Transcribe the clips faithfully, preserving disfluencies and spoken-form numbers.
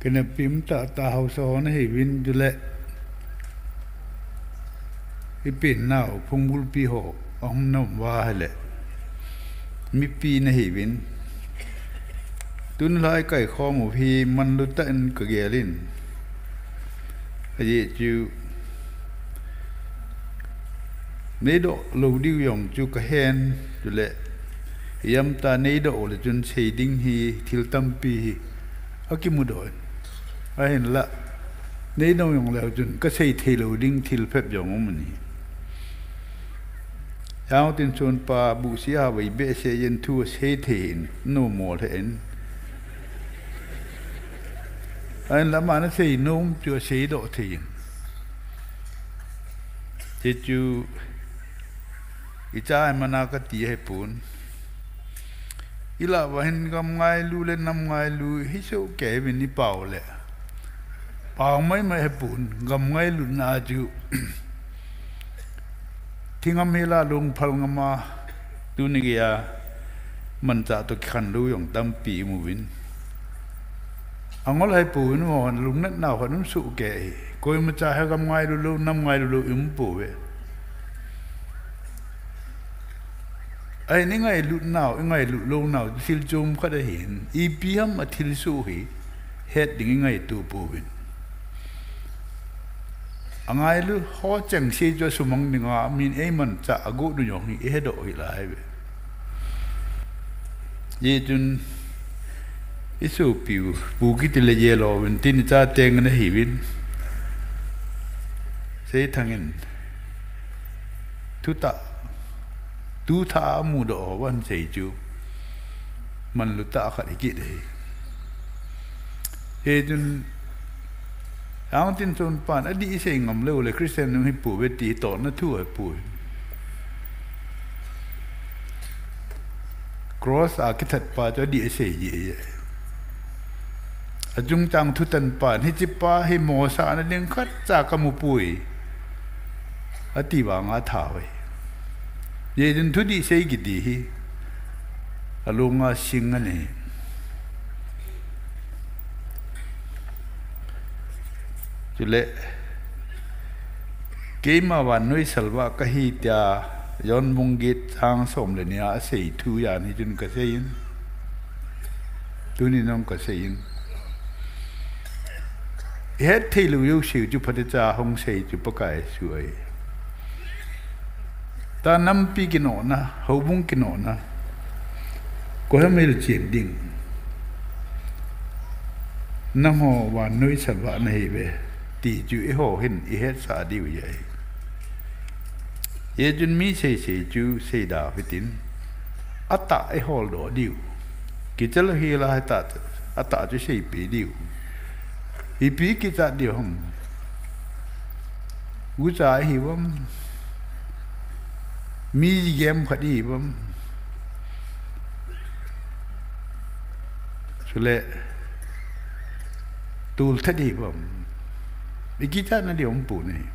Kinepna umtah tah haosa ho nahiuvin, chule ipi nau phunggulpi ho ahung nom uva ahile mipi nahiuvin. Tun lai kaikhom u hi manlutah in kagelin. Ajeh chu neidoh lou diu jong chu kahen, chule ijemtia neidoh uleh chun sei ding hi thil tampi hi akimudoh in. Ahinla, neidoh jongleu chun kasei theilou ding thil phep jong um ahi. Jangtin chun pa buhsi a vai behseh jeng thu asei thei in, nommo lheh in. Ahinla ama nasei nom chu aseidoh thei in. Hichu icha imana kati ahipon. Ilah uva hin gam ngailu le nam ngailu hi sohkei uvin ipao le. Pao maimai ahipon, gam ngailutna chu thingam hela lungphal ngama tuni geiya manchah toh kikhen lou jong tampi imu uvin. Angol ahipon mo, lungnatna ho um sohkei hi. Koimacha hi gam ngailu lou, nam ngailu lou ium pouve. Ahin ingailutnau, ingailut lounau thil chom khat ahin, ipi ham athilsoh hi het ding ingaito pouvin. Angailu ho chengse chu asumang dinga min eimanchah agot u jong hi ihedoh hih lai uve. Hijeh chun isopiu Pu Kitilejel uvin tin icha teng nahiuvin. Seithang in thutah, tuthah a amudoh ho ahin sei chu manlutah khat hikit ahi. Hijeh chun Jangtin chun pan adih isei ngam lou le Christian nung hipouve ti tona thu ahipoi. Cross a kithat pa chu adih asei jeh e. Achungchang thutan pan hichepa hi mosahna ding khatcha kamupoi ati vanga atha uve. Hijeh chun thudih sei kiti hi alunga sing ahi. Chule keima vannoi salvah kahi tia John bung get chang som le ni a asei thu jan hi chun kaseiyin. Tuni jong kaseiyin. Ihet theilou jouseu chu phatecha hung sei chu Pakai Jesu ahi. Tua nampi kinohna, houbung kinohna, koiham hilchen ding? Nangho vannoi salvah nahiuve ti chu eiho hin ihetsah diu ahi. Hijeh chun mi seisei chu seida hitin, atah eiholdoh diu. Kicha lou hela atah, atah chu seipeh diu. Ipi kichat diu ham? Gucha ihiuvem? Mi gem khat ihiuvem? Chule tulthat ihiuvem? Ikichatna ding umpon ahi.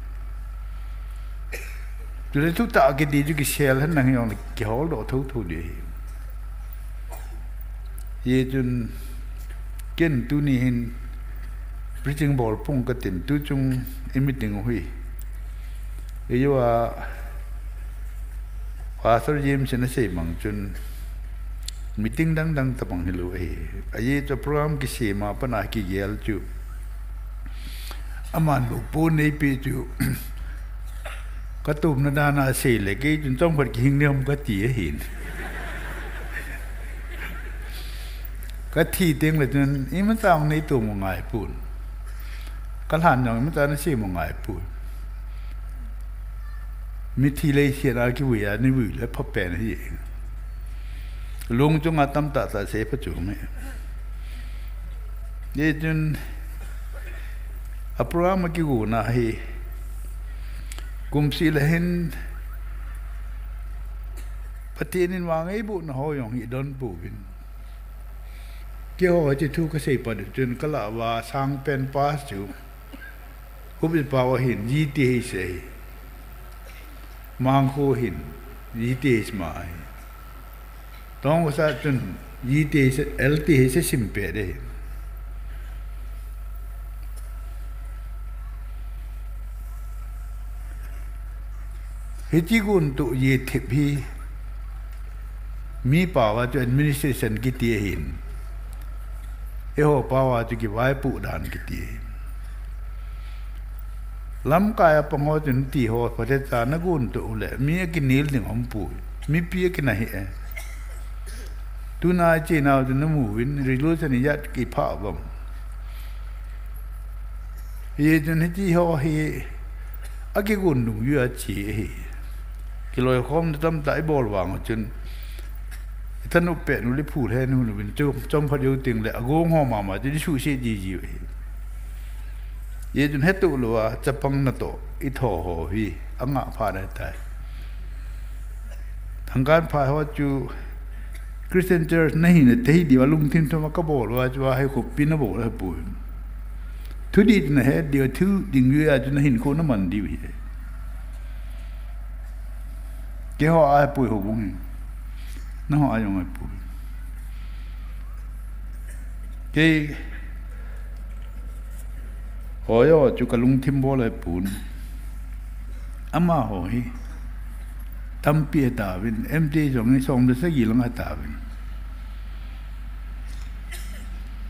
Chule thutah kiti chu kisel hen lang hijongle kiholdoh thotho ding ahi. Hijeh chun ken tuni hin preaching bol pung katin, tuchung i meeting u hi eijou a Pastor James in asei bang chun meeting dangdang tabang hilou ahi. Ajeh chu program kisem a pat a kigel chu aman bou pon neipeh chu katomna dan a asei le kei chun chomkhat kihing ding ham kati ahin. Kathi tengle chun imacha jong neitom u ngaipon. Kalhan jong imacha nasem u ngaipon. Mithi leiset a kivui a neivui le phapen ahi. Lung chunga tamtah tah sei phachom e. Hijeh chun a program a kigona hi kumseh le hin Pathen in vang eibohna ho jong hi idon pouvin. Keiho hiche thu kasei pat chun kalah uva sangpen pass chu Hupipao ahin, G T H ahi. Mangkho hin, G T H ma ahi. Tongkasah chun G T H, L T H asim pet ahi. Hiche gun toh jithip hi, mi pao a chu administration kiti ahin, eiho pao a chu kivaipoh dan kiti. Lamkai a pang ho chun ti ho, phatecha nagun toh uleh mi akinel ding aumpoi, mipi akina hih e. Tuna chenau chu namu uvin, resolution ijat kiphah uvem? Hijeh chun hiche ho hi akigun dungjuia che ahi. Kiloikhomna tamtah ibol vang chun, ithanop pet u le phul hen hun uvin, chom, chomkhat jou tengle agong ho mama chu isuhset jiji u ahi. Hijeh chun hetoh louva chapang natoh itho ho hi angah phat ahitai. Thangkanphai ho chu Christian Church nahina thei diuva lungthim thima kabol uva chu ahikhopi nabol ahipoi. Thudih chu nahet diu, thudih dungjuia chu nahinkho naman diu ahi. Keiho ahipoi houbung hi. Nangho a jong ahipoi. Kei ho jong chu kalungthim bol ahipon. Amaho hi tampi atauvin, M T A jong hi som le sagi lang atauvin.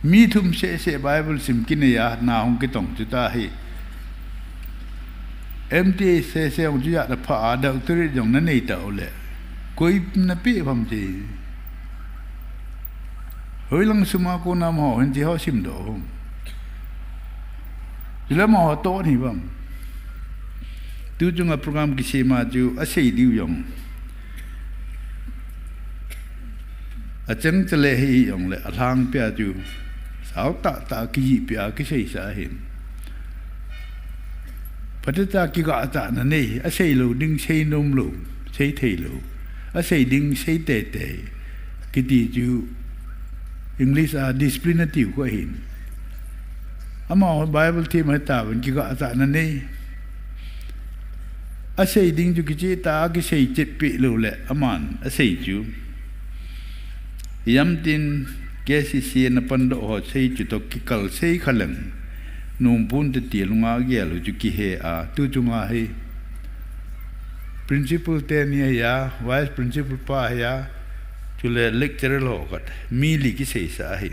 Mi thum sehseh Bible sim kinei a na hung kitong chu tahi. M T A sehseh hung chu jat apha a, doctorate jong nanei tauleh, koi napeh ham ti. Hoilang sum a kona amaho hin hiche ho simdoh ham? Chule amaho toh hi vang. Tuchunga program kisem a chu asei diu jong, achang chale hijongle alhangpia chu sao tahtah kijihpia kiseisah ahin. Phatecha kigahchahna nei, asei lou ding seinom lou, seithei lou, asei ding sei teitei kiti chu English a discipline atiu khu ahin. Amaho Bible them ahitauvin, kigahchahna nei. Asei ding chu kichehtah a kisei chetpeh louleh aman asei chu, ijemtin K C C a napandoh ho sei chu toh kikal sei khaleng, nomponte ti lunga agel u chu kihe a, tuchunga hi principal teni ahiya, vice principal pa ahiya, chule lecturer ho khat, mi li kiseisah ahi.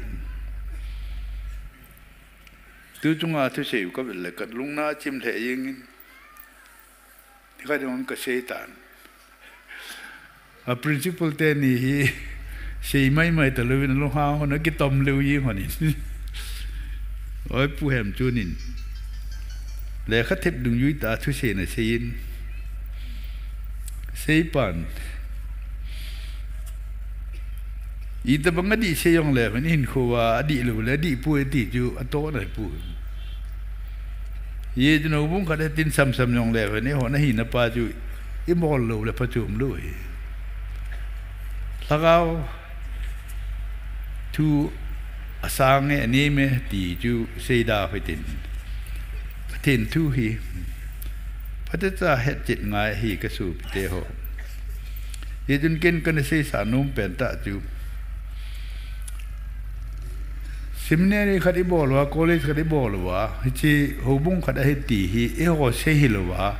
Tuchunga thusei u kavet le kalungna achim lheh jengin, khat jong kaseitan. A principal teni hi sei maimai talouvin alunghang hon akitom lheh jeng honin. Oi, Pu Hemchun in lekha thep dungjui tah a thusei naseiyin, seipan. Itobang adih sei jongle, ihinkho uva adih loule adihpoi ti chu atohna ahipoi. Hijeh chun houbung khat a tin samsam jongle, eihon ahinapa chu ibol loule phachom lou ahi. Lhagao thu asang e, anem e ti chu seida hitin, Pathen thu hi phatecha hetchet ngai ahi kasopiteho. Hijeh chun ken kana seisah nom pentah chu, seminary khat ibol uva, college khat ibol uva, hiche houbung khat ahi ti hi eiho sei hilouva,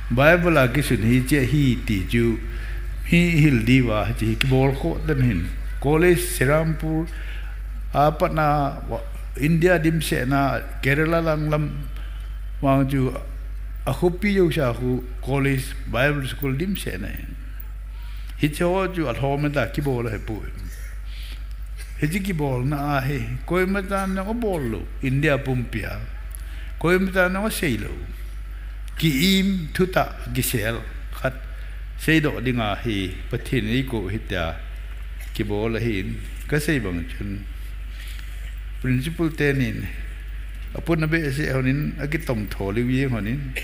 Bible a kisun hiche ahi ti chu mi ihil diuva hiche hi kibolkhoh tan ahin. College Serampore a patna, India dimsetna, Kerala lang lam vang chu akhopi jousea khu college, Bible school dimsetna ahin. Hicheho chu alhom tah a kibol ahipoi. Hiche kibolna a hi koimachan jong abol lou, India pumpia koimachan jong asei lou, ki-im thutah kisel khat seidoh dinga hi Pathen in eikou ahi tia kibol ahin. Kasei bang chun, principal tenin apuna behseh honin akitom tho lheh jeng honin,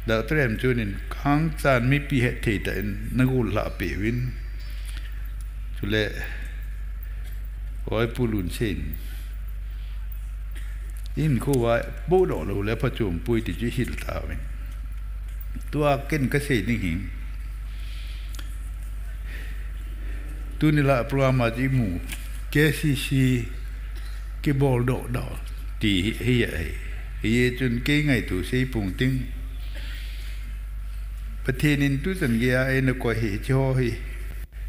Doctor Hemchun in khangchan mipi hetthei tah in nagol lhah peh uvin, chule Oi, Pu Lunsen, ihinkho uva boldoh loule phachom poi ti chu ihil tauvin. Tua ken kasei ding hi, tuni lah program a chu imu, K C C kiboldoh doh ti hi ahi. Hijeh chun kei ngaito seipong ting, Pathen in tuchan geiya eina koi hi, hiche ho hi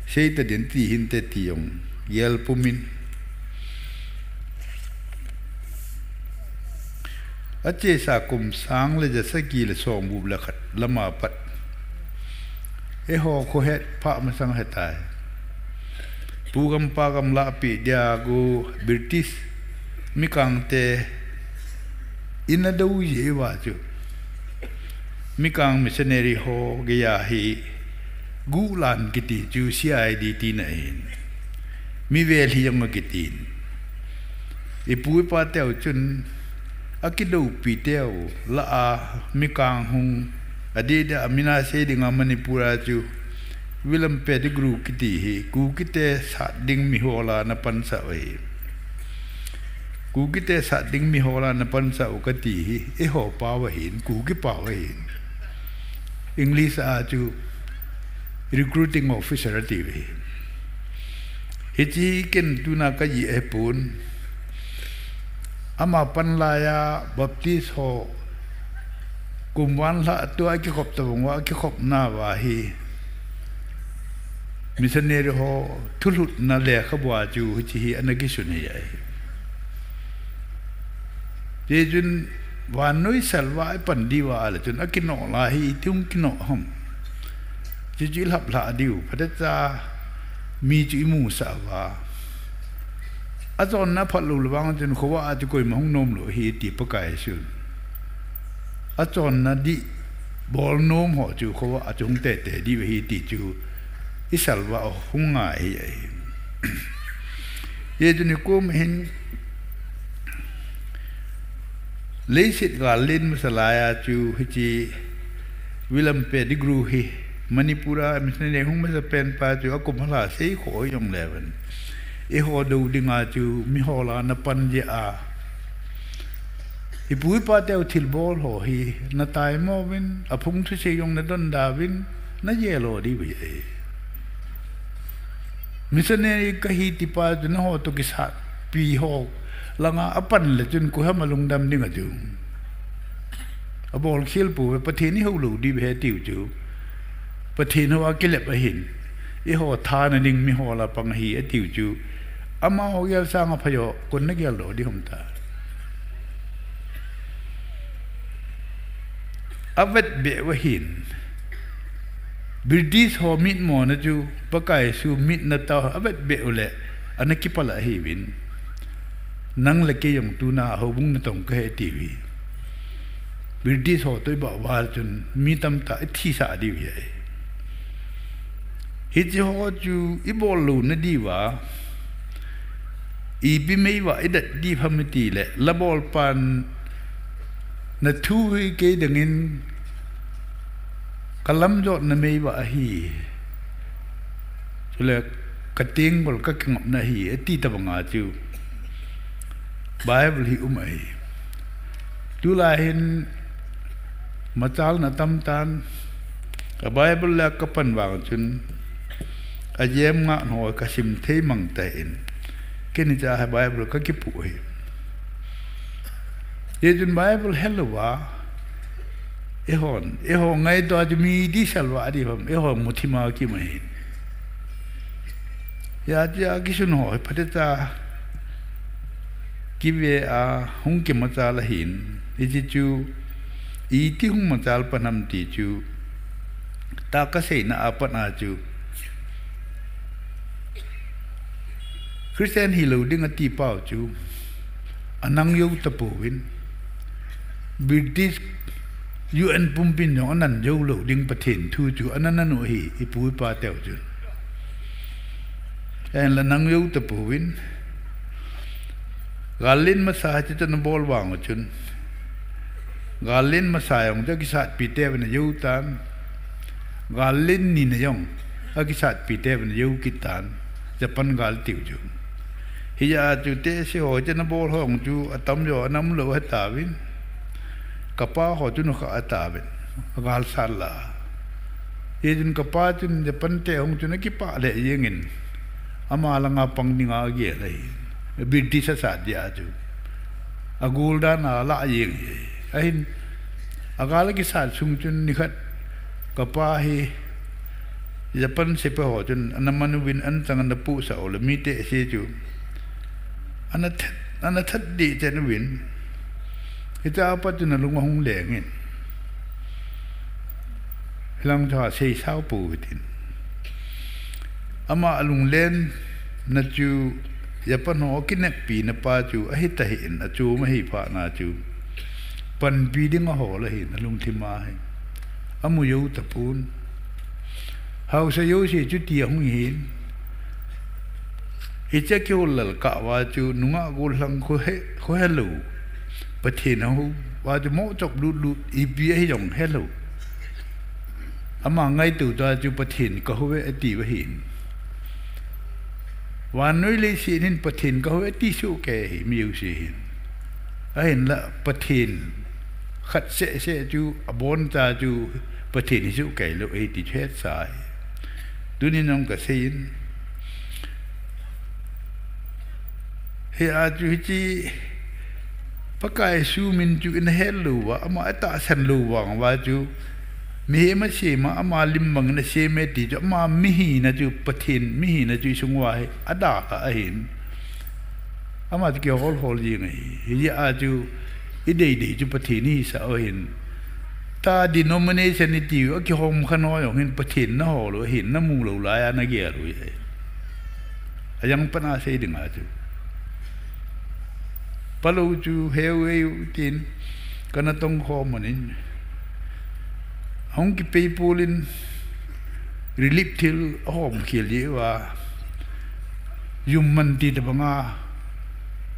seita ding ti hinte ti jong gel pumin. Achesa kum sang le ja sagi le som gup le khat lama pat eiho khohet pha masang ahitai. Pu gam pa gam lahpeh dia gu British mikang te in adou jeh uva chu, mikang missionary ho geiya hi guhlan kiti chu C I D tina ahin, mi vel hi jong akitin. Ipu ipa teu chun akidoupi teu lah a mikang hung adeh deh a, mina sei dinga Manipur a chu William Pettigrew kiti hi Kukite sat ding mihola ana pansah u ahi. Kukite sat ding mihola ana pansah u kati hi eiho pau ahin, Kuki pau ahin. English a chu recruiting officer atiuve. Hiche hi ken tuna kajih ahipon, ama pan laiya Baptist ho kum van lhah tua akikhop tobang uva, akikhopna uva hi missionary ho thulhutna lekhabua chu hiche hi ana kisun ahi. Hichun vannoi salvah ipan diuva ahile chun akinoh lai hi iti hung kinoh ham, chuchu ilhap lhah diu, phatecha mi chu imusah uva. Achonna phatlou le vang chun khovah a chu koima hung nomlou ahi ti Pakai Jesun. Achonna dih bol nom ho chu khovah a chu hung teitei diu ahi ti chu isalvah u hung ngai ahi. Hichun ikoma hin leiset gal len masa laiya chu hiche William Pettigrew hi Manipur a missionary hung masapen pa chu akum alha sei kho jongle vin, eiho dou dinga chu mihola ana pan jeh a, ipu ipa teu thilbol ho hi nataimo uvin, aphung thusei jong nadonda uvin, najel lou diu ahi. Missionary kahi tipa chu nangho toh kisatpi ho langa apan le chun koiham alungdam dinga chu. Abolkhel pouve, Pathen ihou lou diu ahi atiu chu. Pathen hou a kilep ahin, eiho thana ding mihola pang ahi atiu chu. Amaho gel sanga phai ho kon nageldoh ding ham ta. Avetbeh u ahin, British ho mitmona chu Pakai Jesu mitna tah avetbeh u le ana kipalah ahiuvin, nang le kei jong tuna houbung natong kahi atiuve. British ho toh ibah uva chun mi tamtah ithisah diu ahi. Hiche ho chu ibol louna diuva, ipi meiva idat diu ham itile, labolpan nathu hi kei dingin kalamjotna meiva ahi, chule katenggol kakingapna ahi, ati tobanga chu Bible hi um ahi. Tulai hin machalna atamtan, a Bible la kapan vang chun ajem ngah ho kasim thei mang tan, ken hichea hi Bible kakipoh ahi. Hichun Bible helouva, eihon, eiho ngaito a chu mi dihsalvah diu ham, eiho muthima kimu ahin. Hijeh a kisun ho hi phatecha kive a hung kimachal ahin, hiche chu iti hung machal pan ham ti chu tahsa kaseina a pat a chu Christian hilou ding ati pau chu anangjou tapouvin, British U N pumpin jong anangjou lou ding Pathen thu chu ananangu ahi, ipu ipa teu chun. Ahinla nangjou tapouvin, gal len masa hiche chu anabol vang u chun, gal len masa jong chu akisatpi teuvin ajou tan, gal len nina jong akisatpi teuvin ajou kit tan, Japan gal tiu chu. Hijeh a chu tehse ho hiche anabol ho jong chu atamjo ana umlou ahitauvin, kapa ho chu nukhah atauvin, agalsat lah a. Hichun kapa chun Japan te hung chun akipah lheh jengin, ama langa pang dinga agel ahi, British asat jeh a chu. Agol dan a alah jeng ahi. Ahin, agal akisat sung chun nikhat Kapa hi Japan sepai ho chun ana man uvin, anchang ana puhsah u le mi tehse chu ana that, ana that deh chen uvin. Hiche a pat chun alung ahung leng in, hilang chu asei sao pou hitin. Ama alunglen na chu Japan ho kineppi na pa chu ahi tahih in, achom ahi phat na chu panpi ding ahol ahin, alungthim a hi amu jou tapon. Haosa jouse chu ti ahung hin. Hiche kihol lal kah uva chu nungah gollhang khohe, khohe lou, Pathen ahou uva chu mohchop lut lut, ipi ahi jong helou. Ama ngaito ta chu Pathen kahou ve ati uva hin. Vannoi leiset hin Pathen kahou ve ati sohkei ahi mi jouse hin. Ahinla Pathen khat seh seh chu, aboncha chu Pathen hi sohkei lou ahi ti chu hetsa ahi. Tunin jong kasei in, hia chu hiche Pakai Jesu min chu ina het lou uva, ama atahsan lou vang uva chu, mihem asem a, ama lim bang in asem e ti chu, ama mihina chu, Pathen mihina chu isung uva hi adah kha ahin. Ama chu kihol hol jeng ahi. Hijeh a chu idei dei chu Pathen ihisah u ahin. Tua denomination iti u, akihom kha nao jong hin Pathen nahol u ahin, namu lou laiya nagel u ahi. Ajang pat a sei dinga chu, palou chu heu eiu tin kana tongkhom un in, ahung kipei pol in, relief thil ahom khel jeh uva, jum man ti tobanga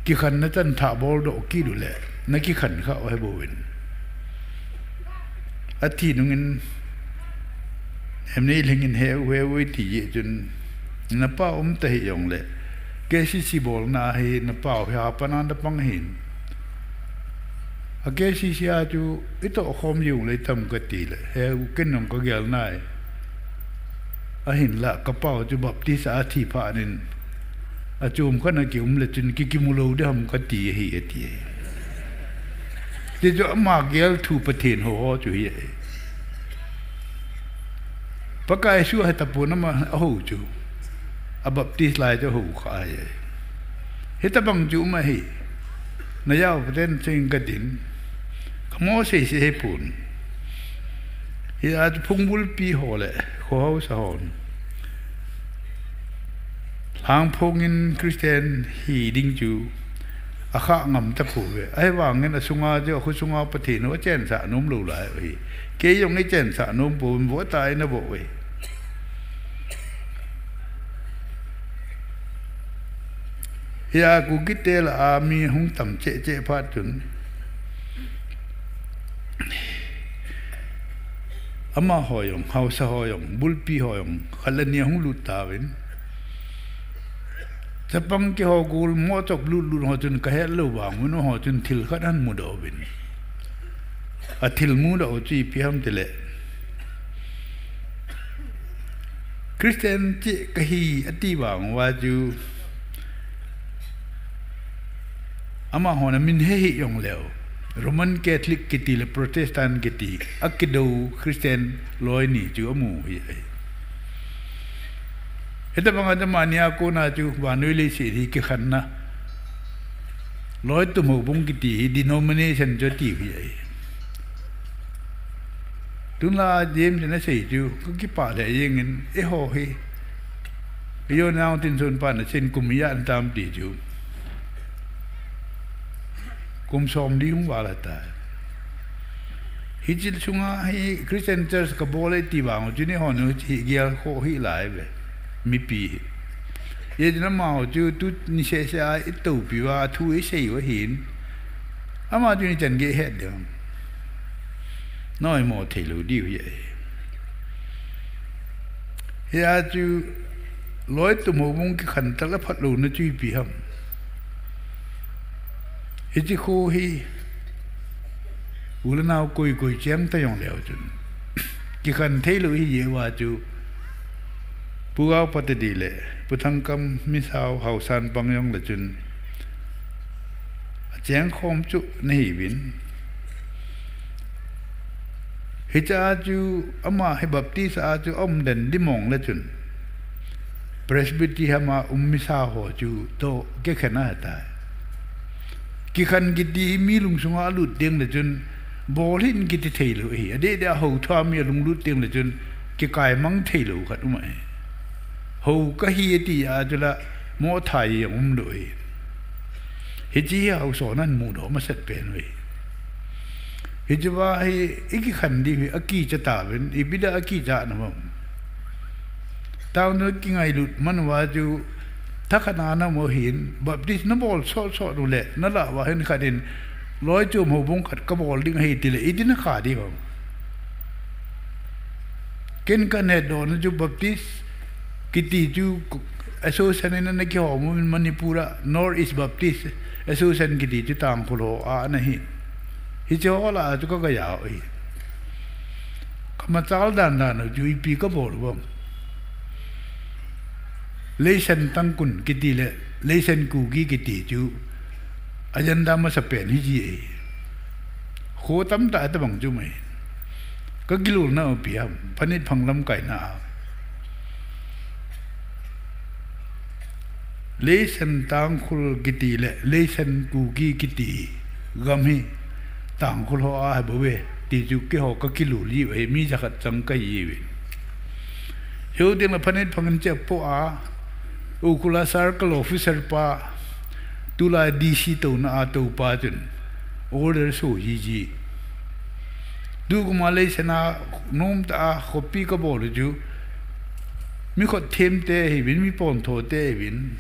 kikhenna chan thah boldoh kit u le, nakikhen kha u ahi bouvin. Athi nungin Hemneilhing in heu heu iti jeh chun, napa um tahih jongle, K C C bolna hi napa u hi hapan a napang ahin. A K C C a chu itohkhom jing u le itam kati le, heu ken jong kagel nai. Ahinla kapa u chu Baptist a athi phat in, achom khat a kium le chun kikimu lou ding ham kati ahi ati. Ti chu ama gel thu Pathen hou ho chu hi ahi. Pakai Jesu ahi tapon ama ahou chu. A Baptist lai chu ahou kha ahi. Hitobang chu um ahi. Najao paten ching kadin. Kamo sei sei hipon. Hia chu phungbulpi ho le khohaosa hon, lhangphong in Christian hi ding chu akhah ngam tapouve. Ahivangin asunga chu, akhosunga Pathen u achensah nom lou lai u ahi. Kei jong ichensah nom pouvin, vo tah a ina vo u ahi. Hia Kukite lah a mi hung tam cheh cheh phat chun, amaho jong, haosa ho jong, bulpi ho jong, khat le ni ahung lut tauvin. Chapang kihou gol mohchop lut lut ho chun kahet lou vang uvin, ho chun thil khat ahin mudoh uvin. Athil mudoh u chu ipi ham tile, Christian cheh kahi ati vang uva chu, amahon amin he hih jongleu, Roman Catholic kiti le Protestant kiti, akidou Christian loi ni chu amu hi ahi. Hitobang a chu amani a kona chu vannoi leiset hi kikhenna, loitum houbung kiti hi denomination chu ati hi ahi. Tunla James in asei chu kakipah lheh jengin, eiho hi, ijonau tinsun pan asin kum ijat tam ti chu, kum somli hung val ahitai. Hiche sunga hi Christian Church kabol e ti vang u chun eihon hiche hi gelkhoh hih lai uve, mipi hi. Hijeh chun amaho chu tuni sehseh a itoupi uva thu isei u ahin, ama chun ichan gei het ding ham? Naoimo theilou diu hi ahi. Hia chu loitum houbung kikhen tal aphat louna chu ipi ham? Hiche kho hi u le nao koi koi cheng ta jongleu chun, kikhen theilou hijeh uva chu Pu Gaopatadi le Pu Thangkam Misao Haosan pang jongle chun achengkhom chu nahiuvin. Hiche a chu ama hi Baptist a chu aum den dimong le chun, Presbytery hama um misa ho chu toh kikhen ahitai. Kikhen kiti hi mi lungsunga alut teng le chun, bol hih in kiti thei lou ahi. Adeh deh a hou thua mi alunglut teng le chun, kikai mang thei lou khat um ahi. Hou kahi ati a chu la, mohthai jong um lou ahi. Hiche hi haosa hon ahin mudoh masat pen uve. Hiche va hi ikikhen diu hi akicha tauvin, ipi dia akicha na ham. Tao na kingailut man uva chu, thakhat a na mo hin, Baptist na bol sot sot u le, na lah uva hin khat in, loi chom houbung khat kabol ding ahi ti le, iti na kha diu ham. Ken kahin hetdoh na chu Baptist kiti chu association in ana kihom u in Manipur a North East Baptist Association kiti chu Tangkhul ho a ana hi. Hiche ho lah a chu ka gaya u ahi. Ka machal dan dan u chu ipi kabol u ham. Leisan Tangkhul kiti le Leisan Kuki kiti chu agenda masa pen hi ji e. Kho tamtah a tabang chu mai. Ka gilou na u ipi ham, Phanit Phang lamkai na a. Leisan Tangkhul kiti le Leisan Kuki kiti gam hi Tangkhul ho a ahi bou ve ti chu keiho ka kilou ji u ahi, mi jakhat chang kahi uve. Hiu ding le Phanit Phang in chep po a, Ukhrul a circle officer pa, tulai D C touna a tou pa chun order so ji ji. Tukum a Leisan a nomtah a khopi kabol u chu, mi khut them te ahiuvin, mi pontho te ahiuvin,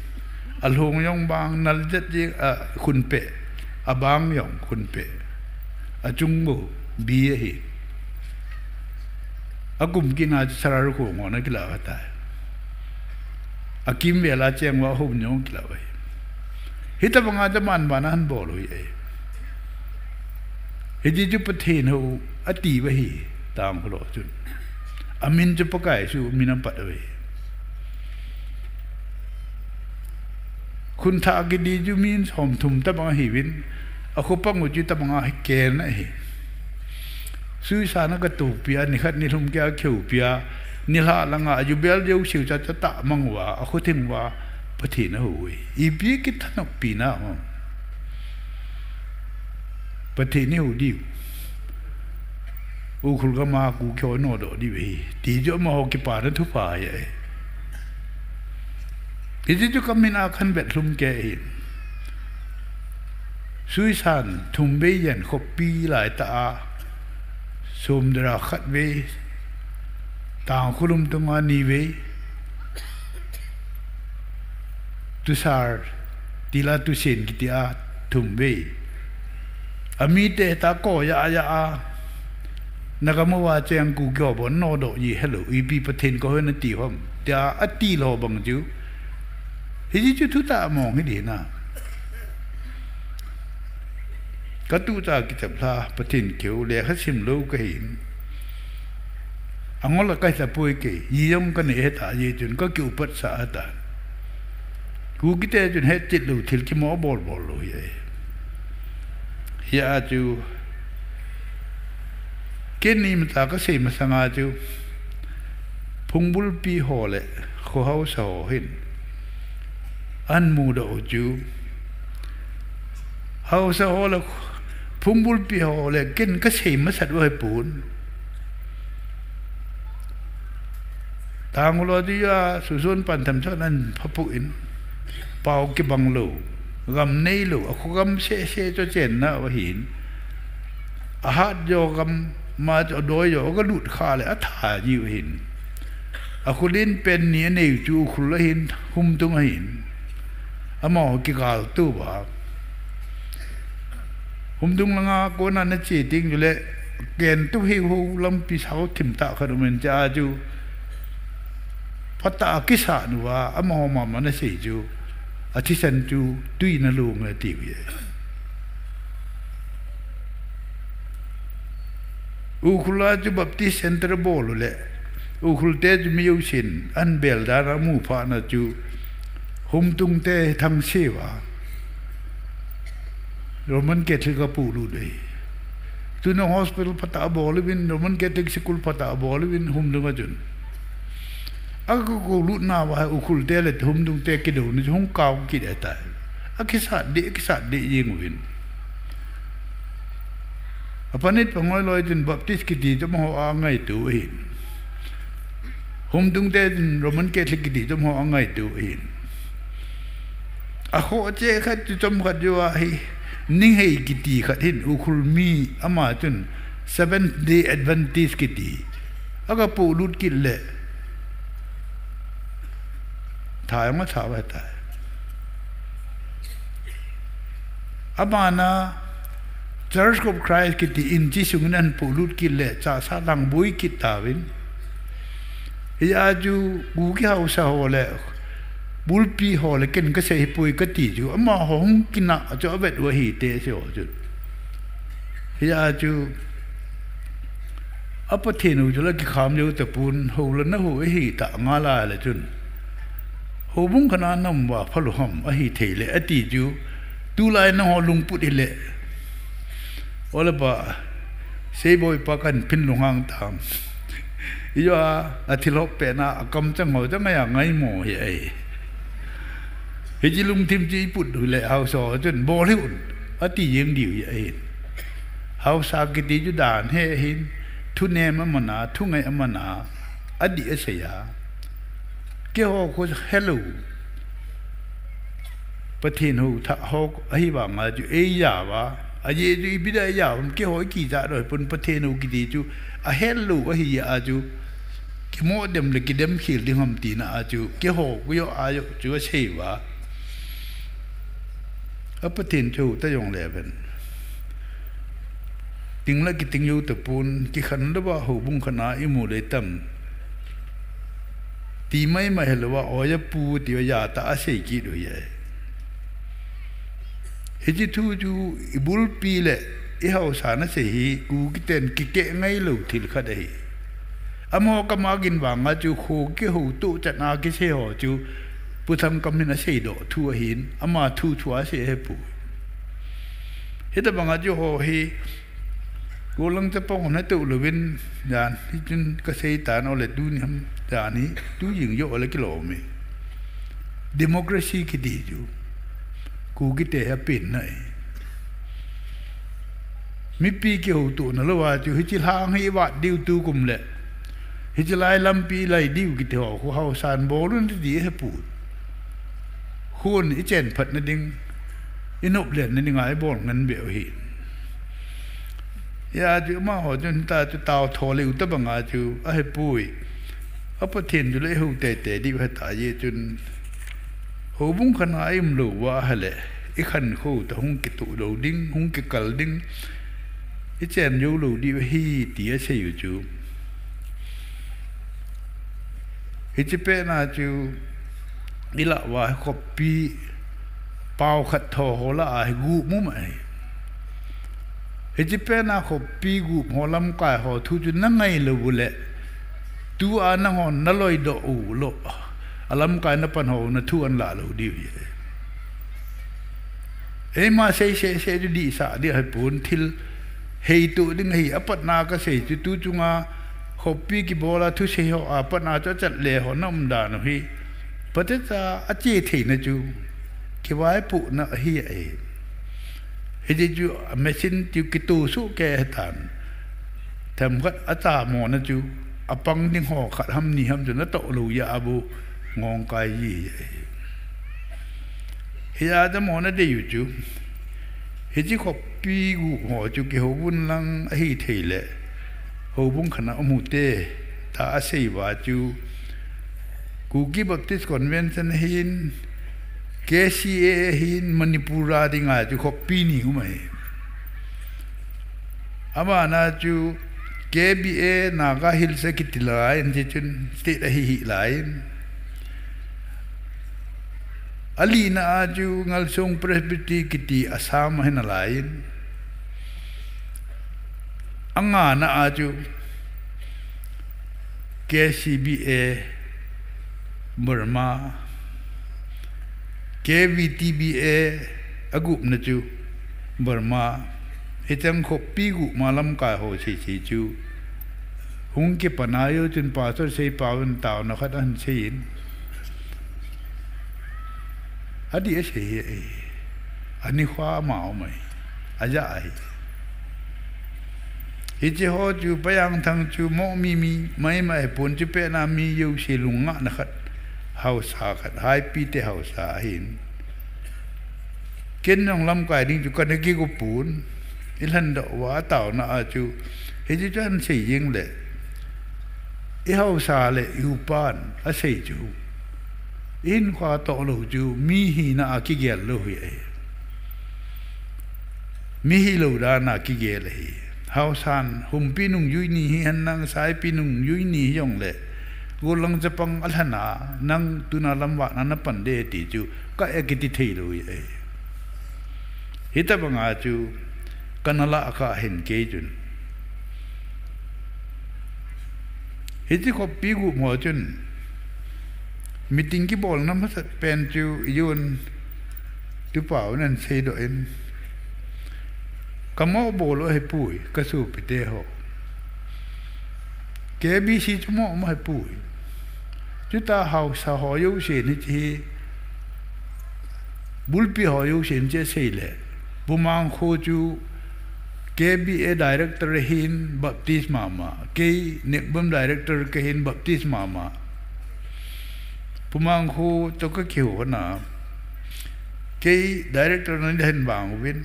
alhong jong bang nal jet ji, a khun pe, abang jong khun pe, achung bou bi ahi. Akum kit na chu Sararu kho ngona kila uva tai. Akimvel a cheng uva hom jong kila uve. Hitabang a chu aman bana ahin bol u ahi. Hiti chu Pathen hou ati uva ahi, Tangkhul ho chun. Amin chu Pakai chu min apat uve. Khun thah kiti chu mi somthum tabang ahiuvin, akhopang u chu tabang a hi ken ahi. Suisan a katopi a, nikhat nilhum kia kihoupi a, nilhah langa ajubel jouseu chu atah mang uva, akhothing uva, Pathen ahou uve. Ipi kithanoppi na ham. Pathen ihou diu. Ukhrul gam a Kuki ho nodoh diu ahi. Ti chu amaho kipana thupha ahi. Hiti chu kamin a kahin vetlhum kei ahi. Suisan thum vei jen khopi laitah a, Somdal a khat vei, Tangkhul Lumtung a ni vei, Tusar, Tila Tusen kiti a thum vei. Amite ta ko ya ya a, nagam uva cheng Kuki ho bon nodoh ji helou, ipi Pathen kahoina ti ham, tia ati lou bang chu. Hiti chu thutah mong hi ding na. Katucha kichep lha, Pathen keu, lekha sim lou kahin. Angol a kahi tapoi kei, ji jong kanei hita ji chun, kakiupat sah atan. Kukite chun hetchet lou thil kimo bol bol lou hi ahi. Hia chu, ken imacha kasei masanga chu, phungbulpi ho le, kho haosa ho hin, ahin mudoh u chu, haosa ho le, phungbulpi ho le, ken kasei masat u ahipon. Tangkhul ho chu a, susun pan tham chon ahin phapu in, pao kibang lou, gam nei lou, akho gam seh seh chu chenna u ahin. Ahat jo gam ma chu adoi jo, aga lut kha le atha ji u ahin. Akho len pen ni anei u chu Ukhrul ahin, Humtung ahin. Amaho kigal tou va. Humtung langa kona nache teng chule, ken tou hiu hou lampi sao thim tah khat um in cha chu. Phatah a kisat uva, amaho mama nasei chu. Athisan chu, tui nalung e ati uve. Ukhrul a chu Baptist Centre bol u le, Ukhrul te chu mi jousen, ahin bel dan a amu phat na chu, Humtung te Thangsei uva, Roman Catholic a pulut u ahi. Tuna hospital phatah abol uvin, Roman Catholic School phatah abol uvin, Humdung a chun. Aga kou lut nauva hi Ukhrul te le Humdung te kidouna chu hung kau kit ahitai. Akisat deh, akisat deh jeng uvin. Apanit pangoi loi chun Baptist kiti chu amaho angaitou ahin. Humdung te chun Roman Catholic kiti chu amaho angaitou ahin. Akhoh cheh khat chu chomkhat jou ahi, Ninghei kiti khat hin Ukhrul mi ama chun Seventh Day Adventist kiti. Aga polut kit le. Tha jong atha ahitai. Abana Church of Christ kiti in chi sungin ahin polut kit le, chasa lang boi kit tauvin. Hia chu Kuki haosa ho le, bulpi ho le, ken kasei hipoi kati chu, amaho hung kinah chu avet u ahi te se ho chu. Hia chu, a Pathen u chu la kikham jou tapon, hou la na hou ahi ta ngal a le chun. Houbung khat a na um uva phalou ham ahi thei le, ati chu, tulai nangho lungput hile. Ole pa, Seiboi pa kan phin lunghang tam. Ijou a, athil hop pena, akamchang ho chu ngai a ngaimo hi ahi. Hiche lungthim chu iput u le, haosa chun bol hih un, ati jeng diu hi ahi. Haosa kiti chu dan he ahin, thunem amana, thungai amana, adih asei a. Keiho khu helou. Pathen hou thah ho ahi vanga chu eijao a. Ajeh chu ipi dia eijao ham, keiho ikijah doh pon, Pathen hou kiti chu ahel lou ahi a chu. Kimo dem le kidem khel ding ham tina a chu, keiho khu jo a jo chu asei uva. A Pathen chu ta jong le ven. Ting la kiting jou tapon, kikhen louva houbung khat a imu le tam. Ti maimai hilouva, oja pu ti oja ta asei kit u ahi. Hiche thu chu ibulpi le ihaosa nasei hi, Kuki ten kikeh ngailou thil khat ahi. Amaho kama gin vanga chu kho kihoutoh chan a kisei ho chu Pu Thangkam hin aseidoh thu ahin, ama thu thu a asei ahipoi. Hitobanga chu ho hi, gollhang chapang hon hetoh louvin, jan hi chun kasei tan, ole tuni ham, jan hi, tu jing joh ole kilom e. Democracy kiti chu Kukite hi apenna ahi. Mipi kihoutohna louva chu hiche lhang hi ivat diu tukum le, hiche lai lampi ilai diu kiti ho khu haosan bol un ti ahipoi. Khun ichen phatna ding, inop lenna dinga ibol ngen beh u ahi. Hia chu amaho chun ta chu tao tho leu tabanga chu ahipoi. A Pathen chu le ihou teitei diu ahitai jeh chun, houbung khat a ium louva ahile, ikhankho toh hung kitoh lou ding, hung kikal ding, ichen jou lou diu ahi ti asei u chu. Hiche pet na chu ilah uva hi khopi pao khat tho ho lah a hi gup um ahi. Hiche pet na khopi gup ho lamkai ho thu chu nangai lou u le, tua nanghon naloidoh u lou, alamkai napan ho nathu anlah lou diu ahi. Eima sei seh seh chu dihsah ding ahipon, thil heitoh ding ahi. Apatna kasei chu tu chunga khopi kibol a thusei ho a patna chu achat le ho na umdan u hi, phatecha ache theina chu kivaipohna ahi e. Hiche chu machine chu kitoh soh kei ahitan. Themkhat achamona chu apang ding ho khat ham ni ham chu natoh lou jeh a bou ngongkai ji ahi. Hia chamona deiu chu, hiche khopi gup ho chu kihouvun lang ahithei le, houbung khat a um u hite, ta asei uva chu, Kuki Baptist Convention ahin, K C A ahin, Manipur a dinga chu khopi ni um ahi. Abana chu K B A Naga Hills akiti laiyin, hiche chun state ahi hih laiyin. Alina a chu Ngalsong Presbytery kiti Assam ahi nalaiyin. Angana a chu K C B A Burma, K V T B A agupna chu Burma, Hicheng khoppi gup ma lamkai ho sei sei chu hung kipan a, hichun pastor seipa un taona khat ahin seiyin, adih asei hi e. Ani kho ama um ahi. Aja ahi. Hiche ho chu Payangthang chu mo mi mi maimai pon chu pena mi jouse lungngahna khat, haosa khat, Haipite haosa ahin. Ken jong lamkai ding chu kana kigo pon, ilhendoh uva ataona a chu, hiche chu ahin sei jeng le, ihaosa le iupan asei chu, ihinkho toh lou chu mi hina a kigel lou hi ahi. Mi hilou dan a kigel ahi. Haosan, humpi nungjui ni hihen lang, saipi nungjui ni hijongle, gollhang chapang alhen a, nang tuna lam vatna napan ding ti chu, ka e kiti thei lou hi ahi. Hitobang a chu, kana lah kha ahin kei chun. Hiche khoppi gup ho chun, meeting kibolna masat pen chu ijun, tupa un ahin seidoh in, kamo bol u ahipoi, kasopite ho. K B C chu mo um ahipoi. Chuti haosa ho jousen hiche hi, bulpi ho jousen hiche asei le, Pu Mangkho chu K B A director ahin Baptist mama, kei Nekbam director kahin Baptist mama. Pu Mangkho toh kakihou na, kei director nahin vang uvin,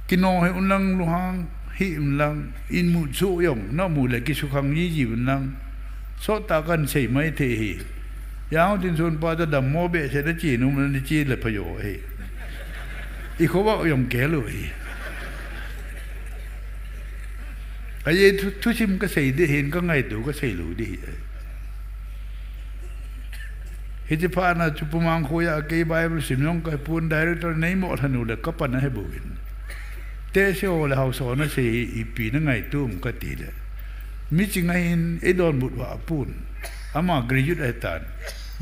kinung hih un lang, lunghang hih un lang, imut soh jong namu le kisukhang jiji un lang, sottah kahin sei mai thei hi. Jangtin sunpa toh dammo behseh nache nom le nache le pha jo hi. Ikhovah jong kihel u hi. Ajeh thu, thusim kasei ding hin, kangaito kasei lou ding hi. Hiche phat na chu Pu Mangkho a kei Bible sim jong kahepon, director neimo lhon u le kapan ahibouvin, tehse ho le haosa ho nasei hi ipi nangaito um kati le, miching ahin eidonbut vah pon, ama graduate ahitan,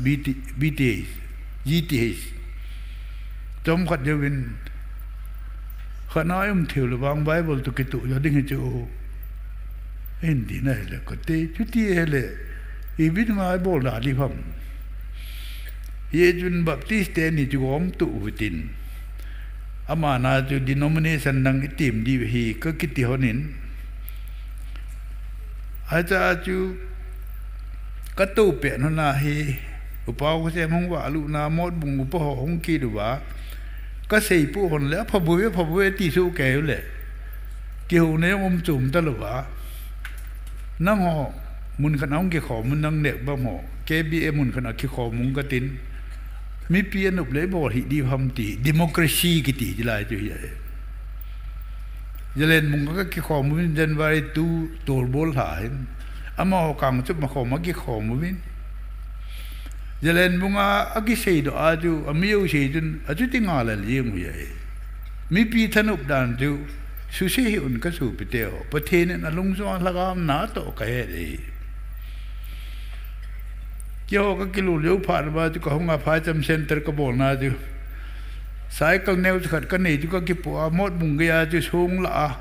B T, B T H, G T H, chomkhat jouvin, khatna um theiu le vang Bible toh kitoh jo ding hichu, ahin ti na hile kati, chuti hile, ipi dinga ibol da ding ham. Hichun Baptist teni chu gomtoh uhitin, ama na chu denomination dang item diu hi kakiti lhonin, hichea chu katou pet lhon a hi, Upa Khosem hung valut na, Motbung upa ho hung kit uva, kaseipoh lhon le, aphabouve, aphabouve ti soh kei u le, kihouna jong um chom talouva, nangho munkhat a hung kikhom un, nang Nekbam ho K B A munkhat a kikhom un katin, mipi anop le ibol hih diu ham ti, democracy kiti hilai chu hi ahi. Jalenbung a kakikhom uvin, January two tolbol lha hin, amaho Kangchup a khom a kikhom uvin, Jalenbung a akiseidoh a chu ami jouse chun achuti ngal a leng u ahi. Mipi thanop dan chu suse hih un, kasopite ho, Pathen in alungsunga lhagao na atoh kahet e. Keiho kakilol jou phat uva chu kahung a Phaicham Center kabolna chu, cycle neo chakhat kanei chu kakipoh a, Motbung geiya chu song lah a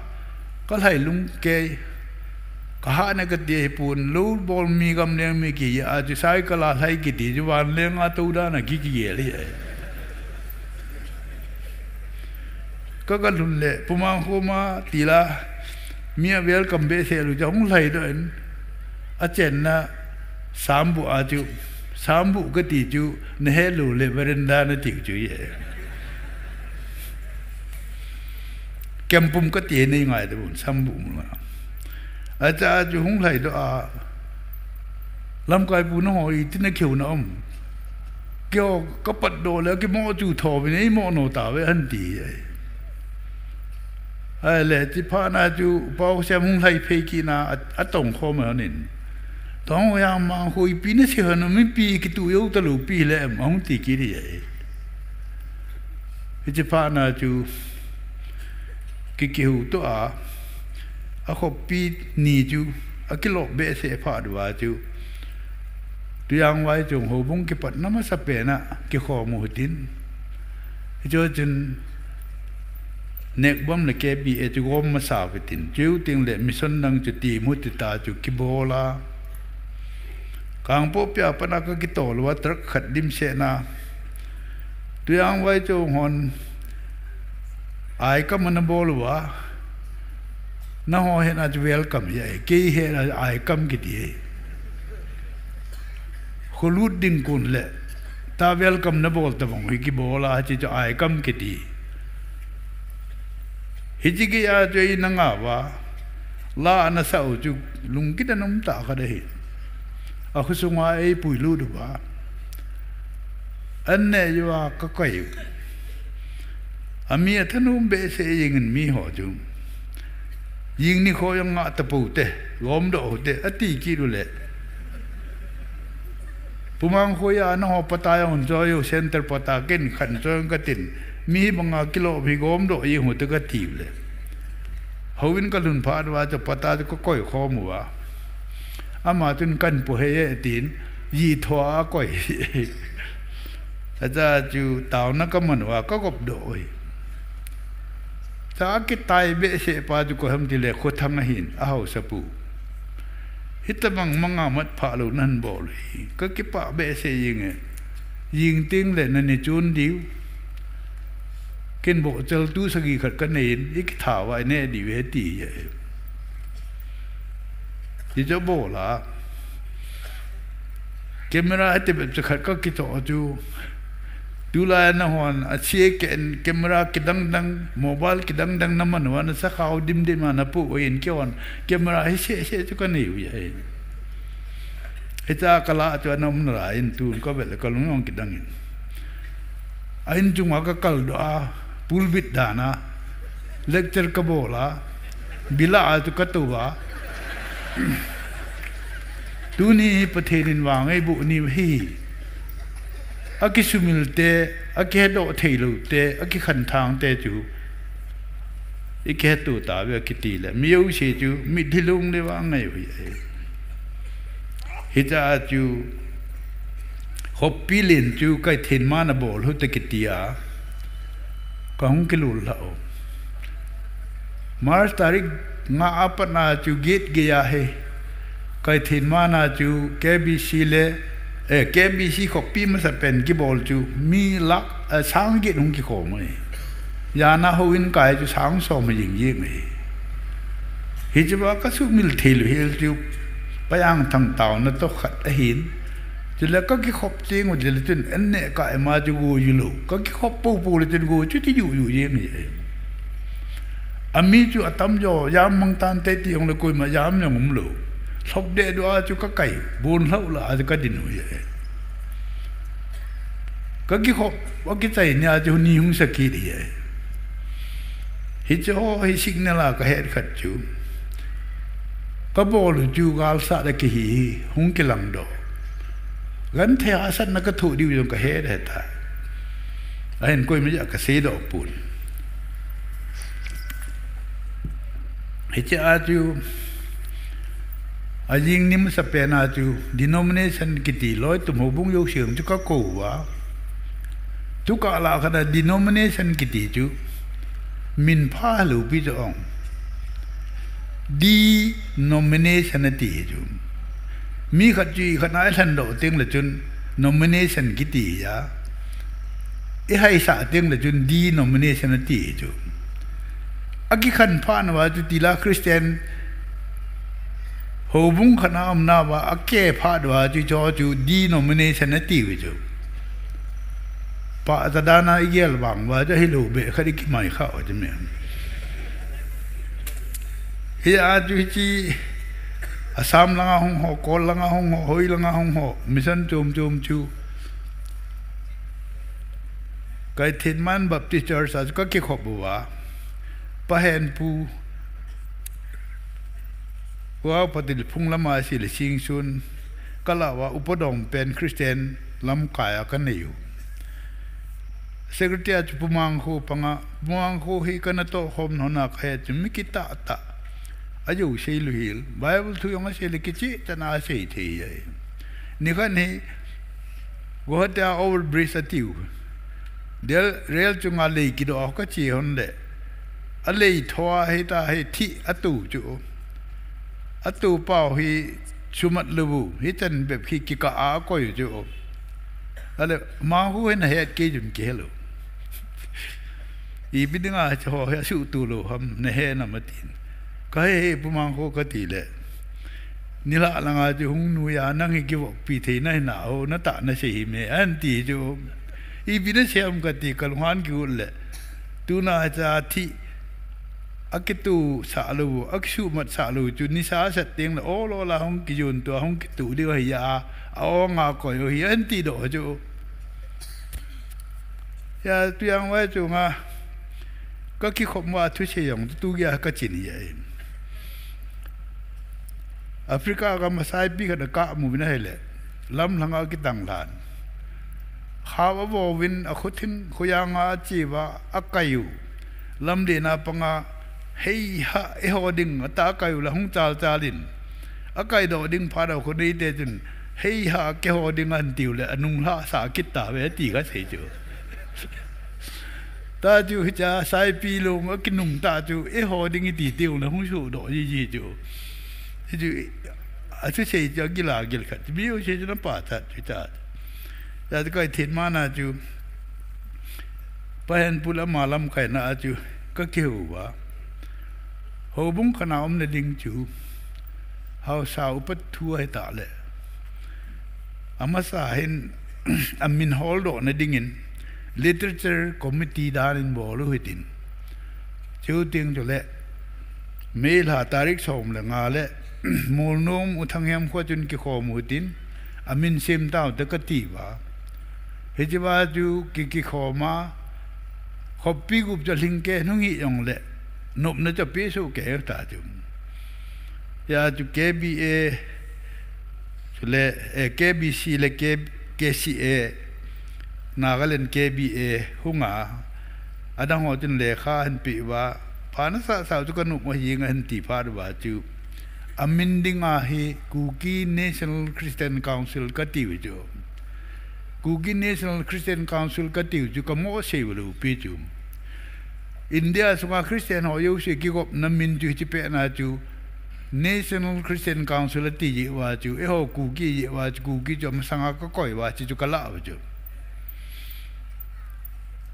kalhai lung kei, kahahna kati ahipon, lou bol mi gamleng mi kija chu cycle a lhai kiti chu vanleng a tou dan a ki, kigel hi ahi. Ka, kalhun le Pu Mangkho ma tila, mi a welcome behseh lou chu hung lhaidoh in, achenna sambuh a chu, sambuh kati chu nahet lou le veranda natiu chu ahi. Kempum kati, nei ngaito uvin, sambuh muna. Hichea chu hung lhaidoh a, lamkai pu, nangho iti nakihou na um? Keiho kapatdoh le kimo chu thouvin, eimo nou tauve ahin ti ahi. Ahile, hiche phat na chu Upa Khosem hung lhai phei kit na a, atongkhom lhonin, Tong Hoijang, Mangkho ipi nasei lhon u, mipi kitoh jou talou pi hile em, ahung ti kit ahi. Hiche phat na chu ki, kihoutoh a, akhoppi ni chu akilop behseh phat uva chu, Tuijang Vaichong houbung kipatna masapen a kikhom u hitin, hiche chun Nekbam le K B A chu gom masa uve tin. Chu teng le mission dang chu ti mu ti ta chu kibol a. Kangpokpi a pat a ka kitol uva truck khat dimset na. Tuiang Vaichong hon aikam ana bol uva. Nangho hena chu welcome ahi. Kei hena aikam kiti ahi. Kholut ding kon le. Ta welcome na bol ta vang hi kibol a, hiche chu aikam kiti. Hiche geiya chu eina ngah uva. La ana sah u chu lungkit a um tah khat ahi. A khosunga eipuilut uva. An neh uva ka koi u. Ami a thanom behseh jeng in miho chu. Jing nikho jong ngah tapou te, gomdoh u te, ati kit u le. Pu Mangkhoi a nangho patta jong choi u, center patta ken khan choi u katin. Mi banga kilo hi gomdoh jeng u te kati u le. Houin ka lhun phat uva chu patta chu ka koi khom uva. Ama chun kan pu hei e tin, ji thoa a koi. Acha chu taona ka man uva ka gopdoh u hi. Cha kitai behseh pa chu koi ham ti le Khothang ahin, a haosapu. Hitabang manga mat pha lou nan bol u hi. Ka kipah behseh jeng e. Jing teng le nani chun diu. Ken bohchal tu sagi khat ka nei in, i kitha uva i neh diu ahi ti ahi. Hichu bol a. Camera hiti bep chu khat ka kichoh chu. Tulai a nahon, a C A K N camera kidang dang, mobile kidang dang na man uva, na sakhao dim dim a na pu uva in kihon. Camera hi seh seh chu ka nei u ahi. Hicha ka la chu ana um nalai in tun ka vet le ka lung jong kidang in. A in chunga ka kaldoh a, pulpit dan a, lecture ka bol a, bila a chu ka tou a. Tuni hi Pathen in vangei boh ni hi. A kisumil te, a kihedoh thei lou te, a kikhanthang te chu. I kihetu ta ve kiti le, mi jouse chu, mitlhi long le vangei u ahi. Hicha chu, Khoppi len chu Kaithenman a bol u te kiti a, ka hung kilul lha u. March tarik nga a pat na chu gate gei a hi, Kaithenman a chu K B C le, eh, K B C Khoppi masapen kibol chu mi lakh, eh, sang get hung kikhom u ahi. Jana houin kai chu sang som jing jing u ahi. Hiche va ka sumil thei lou hel chu Paiangthang taona toh khat ahin. Chule ka kikhop teng u le chun an neh kai ma chu go ju lou. Ka kikhop pou pou le chun go chu ti ju ju jeng ahi. Ami chu atam jo, jam mang tan te ti jong le koima jam jong um lou. Lhop deh dua chu ka kai, bon lhou la a chu ka din u ahi. Ka kikhop, ka kichai nia chu ni hung sa kit ahi. Hiche ho hi signal a ka het khat chu. Ka bol u chu galsat a kihi hi, hung kilang doh. Genthei hahsatna ka thoh diu jong ka het ahi ta. Ahin koima ja ka seidoh pon. Hiche a chu, a jing ni masapen a chu, denomination kiti loi tum houbung jouse chu ka kou uva. Tukah lah khat a denomination kiti chu, min pha lou pi chu ong. Denomination ati chu. Mi khat chu i khat na i lhan doh teng le chun nomination kiti a. I haisah teng le chun denomination ati chu. A kikhan phat uva chu tila Christian houbung khat na um na uva a ke phat uva chu cho chu denomination ati u chu. Pa ta dana i gel vang uva chu hilou be khat i kimai kha u chu mi. Hi a chu hiche Assam langa hung ho, Kol langa hung ho, hoi langa hung ho, mission chom chom chu. Kaithenman Baptist Church a chu ka kikhop uva. Pahen pu. Ua Patil phung lama si le sing sun. Ka la uva upa dom pen Christian lamkai a ka nei u. Secretary a chu Pu Mangkho panga, Pu Mangkho hi ka natoh khom nona ka he chu mi kitah tah. A jo sei lou hel, Bible thu jong a sei le kicheh tah na a sei thei ahi. Nikhat hi, Guwahati a over bridge a tiu. Del, rail chunga lei kidoh a ka che hon le. Alei thoa hita hi thih atu chu. Atu pau hi sumat lubu. Hichan bep hi kikah a koi chu. Ale, Mangkho hin ahet kei chun kihelo. Ipi dinga hiche ho hi asuh tulou ham, nahe nam atin. Kahe he Pu Mangkho kati le. Nilhah langa chu hung nuiya nang hi kivoppi thei nahi nao, natah nasei hi me, anti chu. Ipi nasei ham kati, kalunghan kiut le. Tuna cha thih akitu sah lou, akisuhmat sah lou chu nisa asat teng le, ol ol a hung kijun tua, hung kitu diu ahi a, a-ong a koi u ahi, anti doh chu. Ya, tujang vai chunga, kakikhop uva thusei jong, tu geiya kachin hi ahi. Africa gam a saipi khat akamu uvin ahile, lamlhanga akitang lhan. Khao avovin, akhothing, khoyanga ache uva, akai u. Lamlen a panga, heiha, eiho ding, ata akai u le hung chal chal in. Akaidoh ding phat a khoneite chun, heiha, keiho ding antiu le, anunglhah sah kit tauve, ati kasei chu. Ta chu hiche saipi long akinung ta chu, eiho ding iti tiu le hung suhdoh jiji chu. Hichu, athusei chu agil a gil khat, mi jouse chun apachat chu ta. Hijeh a chu kahin themna chu, Pahenpul ama lamkaina a chu, kakihou uva. Houbung khat a umna ding chu, haosa upa thu ahitah le. Amasa hin, amin holdohna dingin, Literature Committee dan in bol u hitin. Chuteng chule, May lha tarik som le nga le, Molnom U Thanghem kho chun kikhom u hitin, amin sem taute kati uva. Hiche uva chu ki, kikhom a, khoppi gup chu alhingkei nung hi jongle, nopna chu apeh sohkei ta chu. Hijeh a chu K B A, chule, eh, K B C le K, K C A, Nagaland K B A, hunga, adang ho chun lekha ahin peh uva, phat nasah sah u chu kanop u ahi nge ahin ti phat uva chu, amin dinga hi Kuki National Christian Council kati u chu. Kuki National Christian Council kati u chu kamo sei u lou pi chu. India sunga Christian ho jouse kigopna min chu hiche pehna chu National Christian Council ati jeh uva chu, eiho Kuki jeh uva chu, Kuki chu amasanga kakoi uva chu, chu kalah uva chu.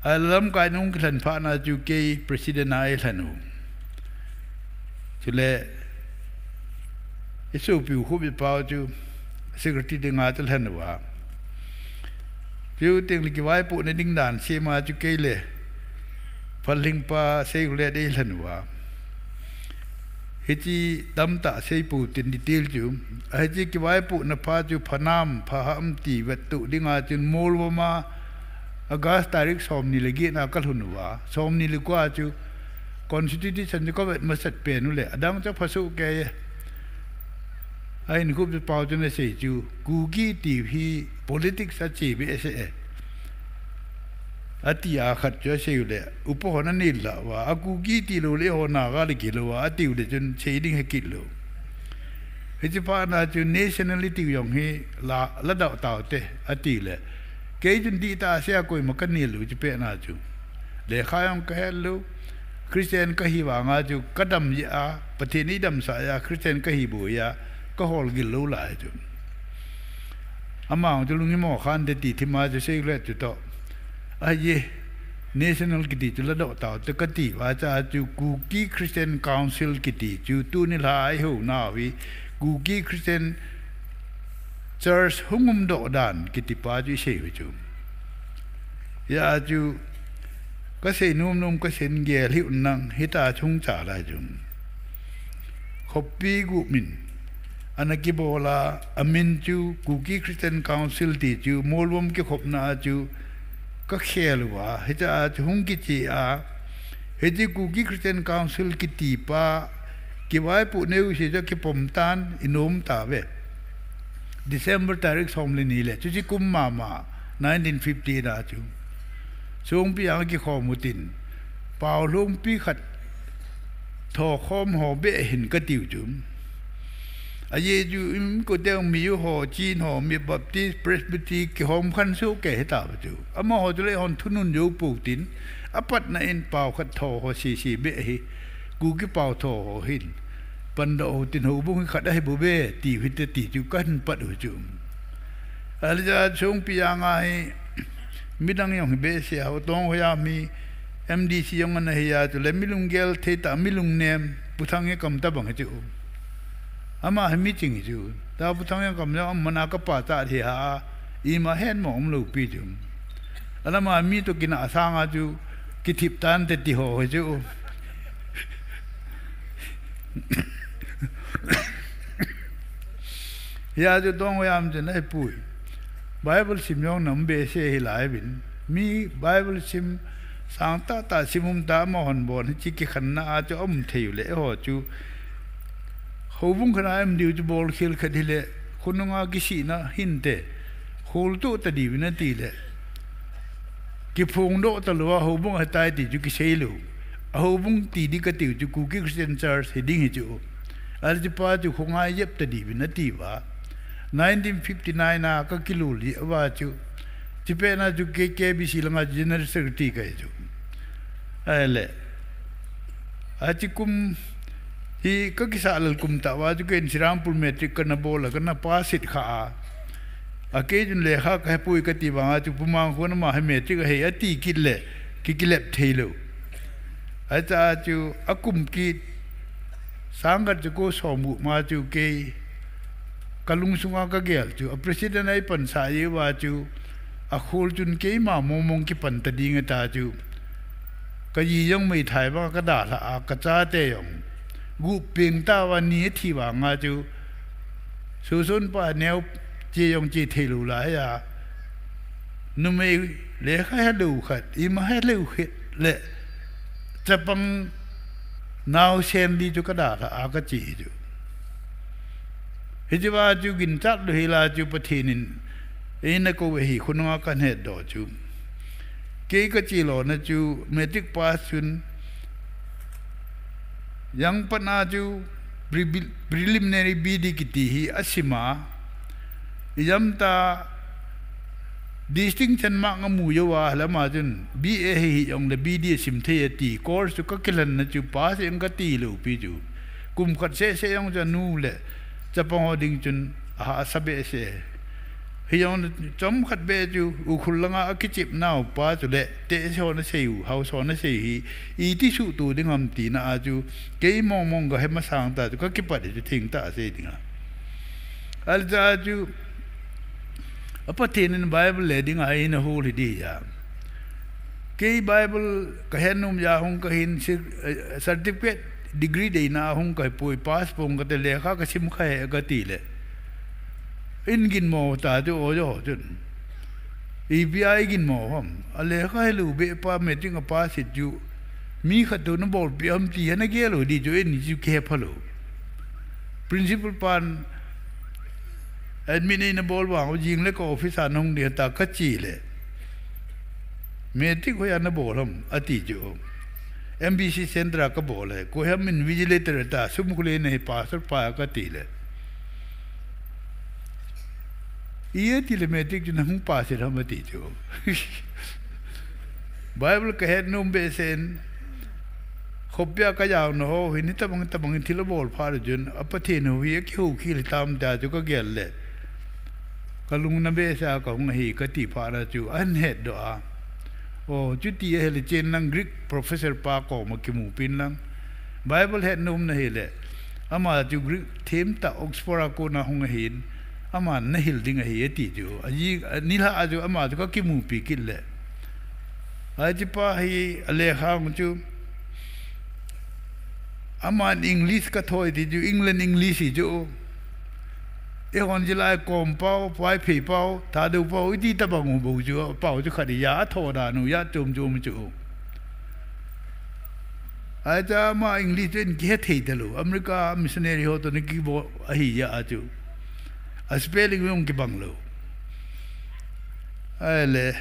Alamkai nung kilhen phatna chu kei president a eilhen u. Chule, isopiu Khupjapau chu secretary dinga chu lhen uva. Chuteng le kivaipohna ding dan sema chu kei le Phalhingpa Seihulet eilhen uva. Hiche tamtah seipou tin detail chu. Ahiche kivaipohna pha chu phanam, phaham ti vettoh dinga chun Molvom a August tarik somni le get na kalhun uva. Somni le ko a chu Constitution chu kavet masat pen u le, adang chu aphasoh kei e. Ahin Khupjapau chun asei chu, Kuki ti hi politics ache behseh e. Ati a khat chu asei u le, upa hon anel lah uva, a Kuki tilou le eiho Naga le kilou a, ati u le chun sei ding hekit lou. Hiche phatna chu nationality jong hi la, ladoh taute, ati le. Kei chun dihtah a asei a koima kanel lou hiche pehna chu. Lekha jong kahet lou, Christian kahi vanga chu kadam jeh a, Pathen in eidamsah jeh a, Christian kahi bou jeh a, kahol gil lou lai chu. Ama jong chu lunghimo khante ti thima chu Seihulet chutoh. Ahi, national kiti chu ladoh taute kati uva chu, chu Kuki Christian Council kiti chu tuni lha a eihounau hi Kuki Christian Church hung umdoh dan kiti pa chu isei u chu. Hijeh a chu kasei nomnom kasei gel hih un lang hita chung cha lai chu. Khoppi gup min ana kibol a, amin chu Kuki Christian Council ti chu Molvom kikhopna a chu kakhel uva, hijeh a chu hung kiche a, hiche Kuki Christian Council kiti pa kivaipoh neo se chu kipom tan inom tauve. December tarik som le ni le, chuche kum mama, nineteen fifty na chu. Songpi a kikhom u tin, Paolhungpi khat thokhom ho beh hin kati u chu. Ajeh chu imkoteu mi u ho, Chin ho, mi Baptist, Presbytery, kihom khan soh kei hita chu. Amaho chu le hon thunun jou pou tin, apatna in pao khat tho ho sese beh hi, Kuki pao tho ho hin pandoh u tin, houbung hi khat ahi bou ve, ti u hite ti chu kahin pat u chu. Ahile chun Songpi janga hi midang jong hi behseh a, Tonghoijam hi M D C jong ana hi a, chule mi lunggel thei tah, mi lungnem, Pu Thangngekam tabang hi chu. Ama hi mi ching hi chu. Tua Pu Thangngekam jong aman a kapa cha hi a, ima hetmo umlou pi chu. Alama mi toh kinah sanga chu kithip tante ti ho hi chu. Hia chu Tonghoijam chun ahipoi. Bible sim jong na um behseh hi lai uvin. Mi Bible sim sang tahtah sim um ta, amahon bon hiche kikhenna a chu aum thei u le, eiho chu houbung khat a um diu chu bolkhel khat hile, khonunga kisihna hinte, kholtoh ta diuvin ati le, kiphongdoh talou a houbung ahitai ti chu kisei lou. A houbung ti ding katiu chu Kuki Christian Church hi ding hi chu. Ahile chupa chu khongai jep ta diuvin ati uva, nineteen fifty-nine a kakilul jeh uva chu, chupet na chu K K B C langa chu General Secretary kahi chu. Ahile, achu kum hi kakisah lel kum tah uva chu keiin Serampore Matric kana bol a, kana pass it kha a. Akei chun lekha kahepoi kati vanga chu Pu Mangkhon ama hi matric ahi ati kit le, ki, kilep thei lou. Acha chu akum kit, sangkhat jako somgup ma chu kei kalungsunga kagel chu, a president a eipansah jeh uva chu, akhol chun keima mongmong kipan ta ding ata chu, kaji jong meithai vanga kadalhah a, kachate jong gup peng tauva ni athi vanga chu, Sosonpa neo che jong che thei lou lai a, numei lekha helou khat, ima helou khat le chapang naosen li chu kadalhah a kache chu. Hichea chu ginchat lou hela chu Pathen in eina kou ahi, khonunga kahin hetdoh chu. Kei kache lona chu matric pass chun, jangpatna chu pre-, preliminary B D kiti hi asim a, ijemtia distinction mark amu jouva, lama chun B A hi hijongle B D asim thei ati, course chu kakilhenna chu pass jeng kati lou pi chu. Kum khat sehseh jong chu anu le chapang ho ding chun ahahsa behseh. Hijongle chomkhat beh chu Ukhrul langa akichepnau pa chule tehse hon asei u, haosa hon asei hi iti suhto ding ham tina a chu, kei mongmong kahe masang ta chu kakipat hi chu thengtah sei dinga. Ahile chu, a Pathen in Bible le dinga eina hol hi ding ahi. Kei Bible kahet nom jeh a hung kahin, certificate, degree deina a hung kahipoi, pass pong kate, lekha kasim kha hih e kati le, in ginmo ta chu, o jo chun, ipi a iginmo ham? A lekha helou beh pa matric a pass it chu mi khat toh nabolpeh ham ti hi nagel lou ding chu, in chu kihepha lou. Principal pan admit eina bol vang u, jingle ka office a nahung ding ta kache le, matric hoiya nabol ham ati chu, M B C Centre a kabol e, koi ham invigilator ta, sum khole nahi, pastor pa kati le, iti le matric chu nahung pass it ham ati chu. Bible kahet nom behseh in, khopia kajaona ho hin, hitobang tobang in thil abol phat le chun, a Pathen hou hi akihoukhel hitam tia chu kagel le, kalungna behseh a kahung ahi kati phat a chu ahin hetdoh a, o, chuti ahile chen lang Greek professor pa koma kimu pin lang, Bible het nom nahile, ama chu Greek themtah Oxford a kona hung ahin, aman nahil ding ahi ati chu. Ajing, nilhah a chu ama chu kakimupi kit le, hichepa hi alekha hung chu, aman English kathoi ti chu, England English hi chu, eihon jilai Kom pao, Vaiphei pao, Thadou pao iti tobang u bou chu, pao chu khat ahi a, atho dan u a chom chom chu. Hichea ama English chu in kihe thei talou, America missionary ho toh ana kibol ahi a chu, a spelling jong kibang lou. Ahile,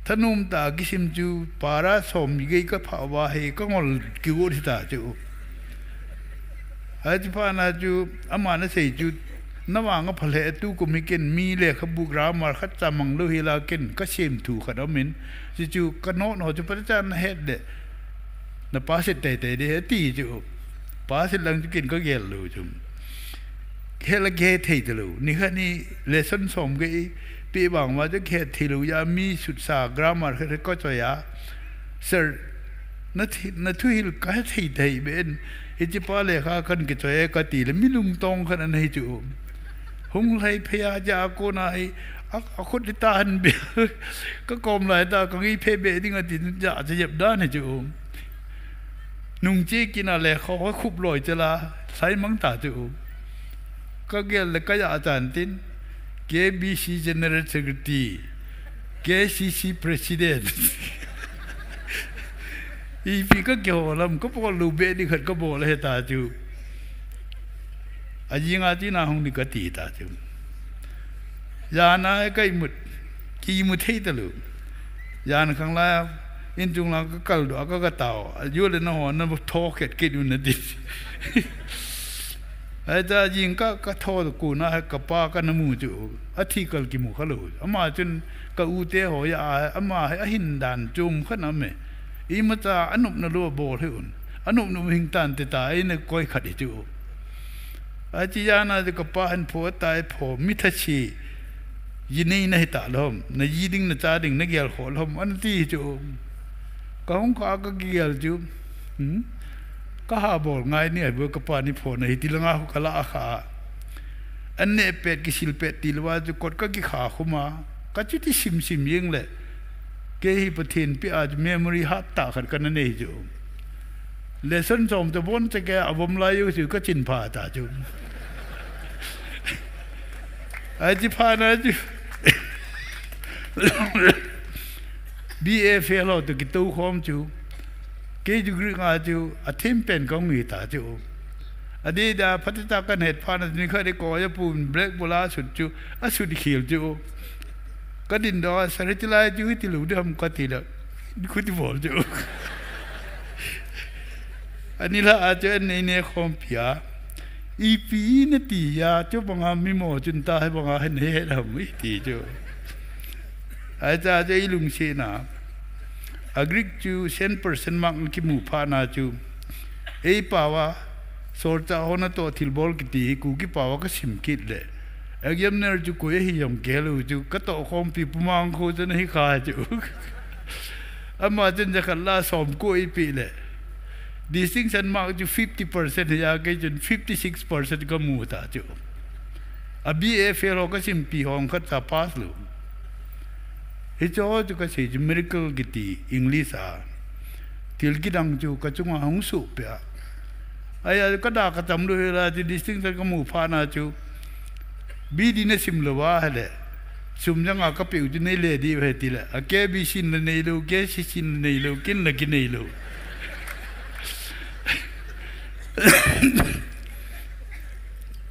thanom tah a kisim chu para som gei kaphah uva hi kangol kigot hita chu. Ahi, chuphat na chu, ama nasei chu, navang apha lheh, tukum hi ken mi lekhabu grammar khatcha manglou hila ken kasem thu khat aumin, chuchu ka note ho chu phatechan nahet le, na pass teitei ding ahi ati chu. Pass lang chu ken kagel lou chu. Hela kihethei talou. Nikhat hi lesson som kei peh vang uva chu kihethei lou a, mi sutsa grammar khat kachoi a, Sir, na thi-, na thuhil kahethei thei ben. Hichepa lekha kahin kichoi e kati le, mi lungtong khat ana hi chu. Hung lhai phei a, ja kona hi, a, akhut hi tahan be. Kakom lai ta, kangi phei be ding ati, ja, ja jep dan hi chu. Nungche kina lekha ho khup loi chela, lhai mang ta chu. Kagel le kaya chan tin, K B C General Secretary, K C C President. Ipi kakiho lam, kabol lou be ding khat kabol ahi ta chu. Ajing a tina hung ding kati ta chu. Jana ka imut, kimu thei talou. Jan khang la, in chung la kakal doh, ka katao. Ajo le naho, natho khet kit un nati. Ahi ta jing ka, katho kona, kapa kana mu chu. Athi kal kimu khalou. Ama chun ka u te ho a, ama hi ahin dan chom khat aume. Imacha anopna lou abol hih un. Anopna hing tante ta, eina koi khat hi chu. Ahi, chijana chu kapa hin pho atai pho, mi thase. Ji nei nahi talou ham, naji ding nacha ding nagel kholou ham, anati hi chu. Kahung kha kagel chu. Hmm? Kaha bol ngai ni ahi bou, kapa ni pho nahi ti langa hu kala kha. An neh pet kisil pet tilou a chu kot kakikha khum a. Kachuti simsim jeng le. Kei hi Pathen pia chu memory hat tah khat kana nei chu. Lesson chom te bon te ke avom lai u chu kachin pha ta chu. Ahi, chuphat na chu. B A fail ho toh kitou khom chu. Kei chu Greek a chu, athem pen kahung hi ta chu. Adeh a phatecha kahet phat na chu nikhat hi koi a pun blackboard a asut chu, asut khel chu. Kadin doh a, Sir, hitilai chu hiti lou ding ham kati le. Khuti bol chu. Ani la a chu an nei ne khompi a. Ipi nati a, chubanga mi mo chun ta hibanga hin he he lam iti chu. Ahi ta chu ilungsetna. A Greek chu cent percent mark kimu phat na chu. Eipao a, solchah ho natoh thilbol kiti hi Kuki pao a kasim kit le. Examiner chu koi ahi jong kihelou chu, katoh khompi Pu Mangkho chu ana hi kha chu. Ama chun jakhat la somko eipeh le. Distinction mark chu fifty percent hi a, kei chun fifty six percent kamu ta chu. A B A fail ho kasimpi ho khatcha pass lou. Hiche ho chu kasei chu miracle kiti English a. Thil kidang chu kachunga hung soh peh a. Ahi a, kada kacham lou hela chu distinction kamu phat na chu. B D nasim lou a hile. Sum janga kapeh u chu neile diu ahi tile. A K B C in la neilou, K C C in la neilou, kin la kinei lou.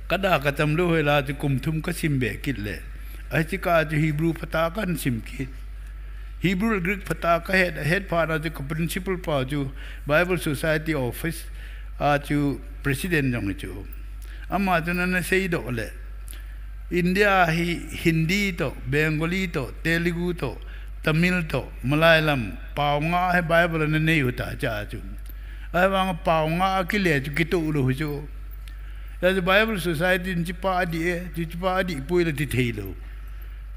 Kada kacham lou hela chu kum thum kasim be kit le. Ahi, chukah chu Hebrew phatah kahin sim kit. Hebrew le Greek phatah kahet, het phat na chu ka principal pa chu Bible Society office a chu president jong hi chu. Ama chun ana seidoh le. India hi Hindi toh, Bengali toh, Telugu toh, Tamil toh, Malayalam, pao nga hi Bible ana nei u ta cha chu. Ahivang pao nga akile chu kitoh lou hi chu. Hijeh a chu Bible Society in chupa adih e, chu chupa adih poi le ti thei lou.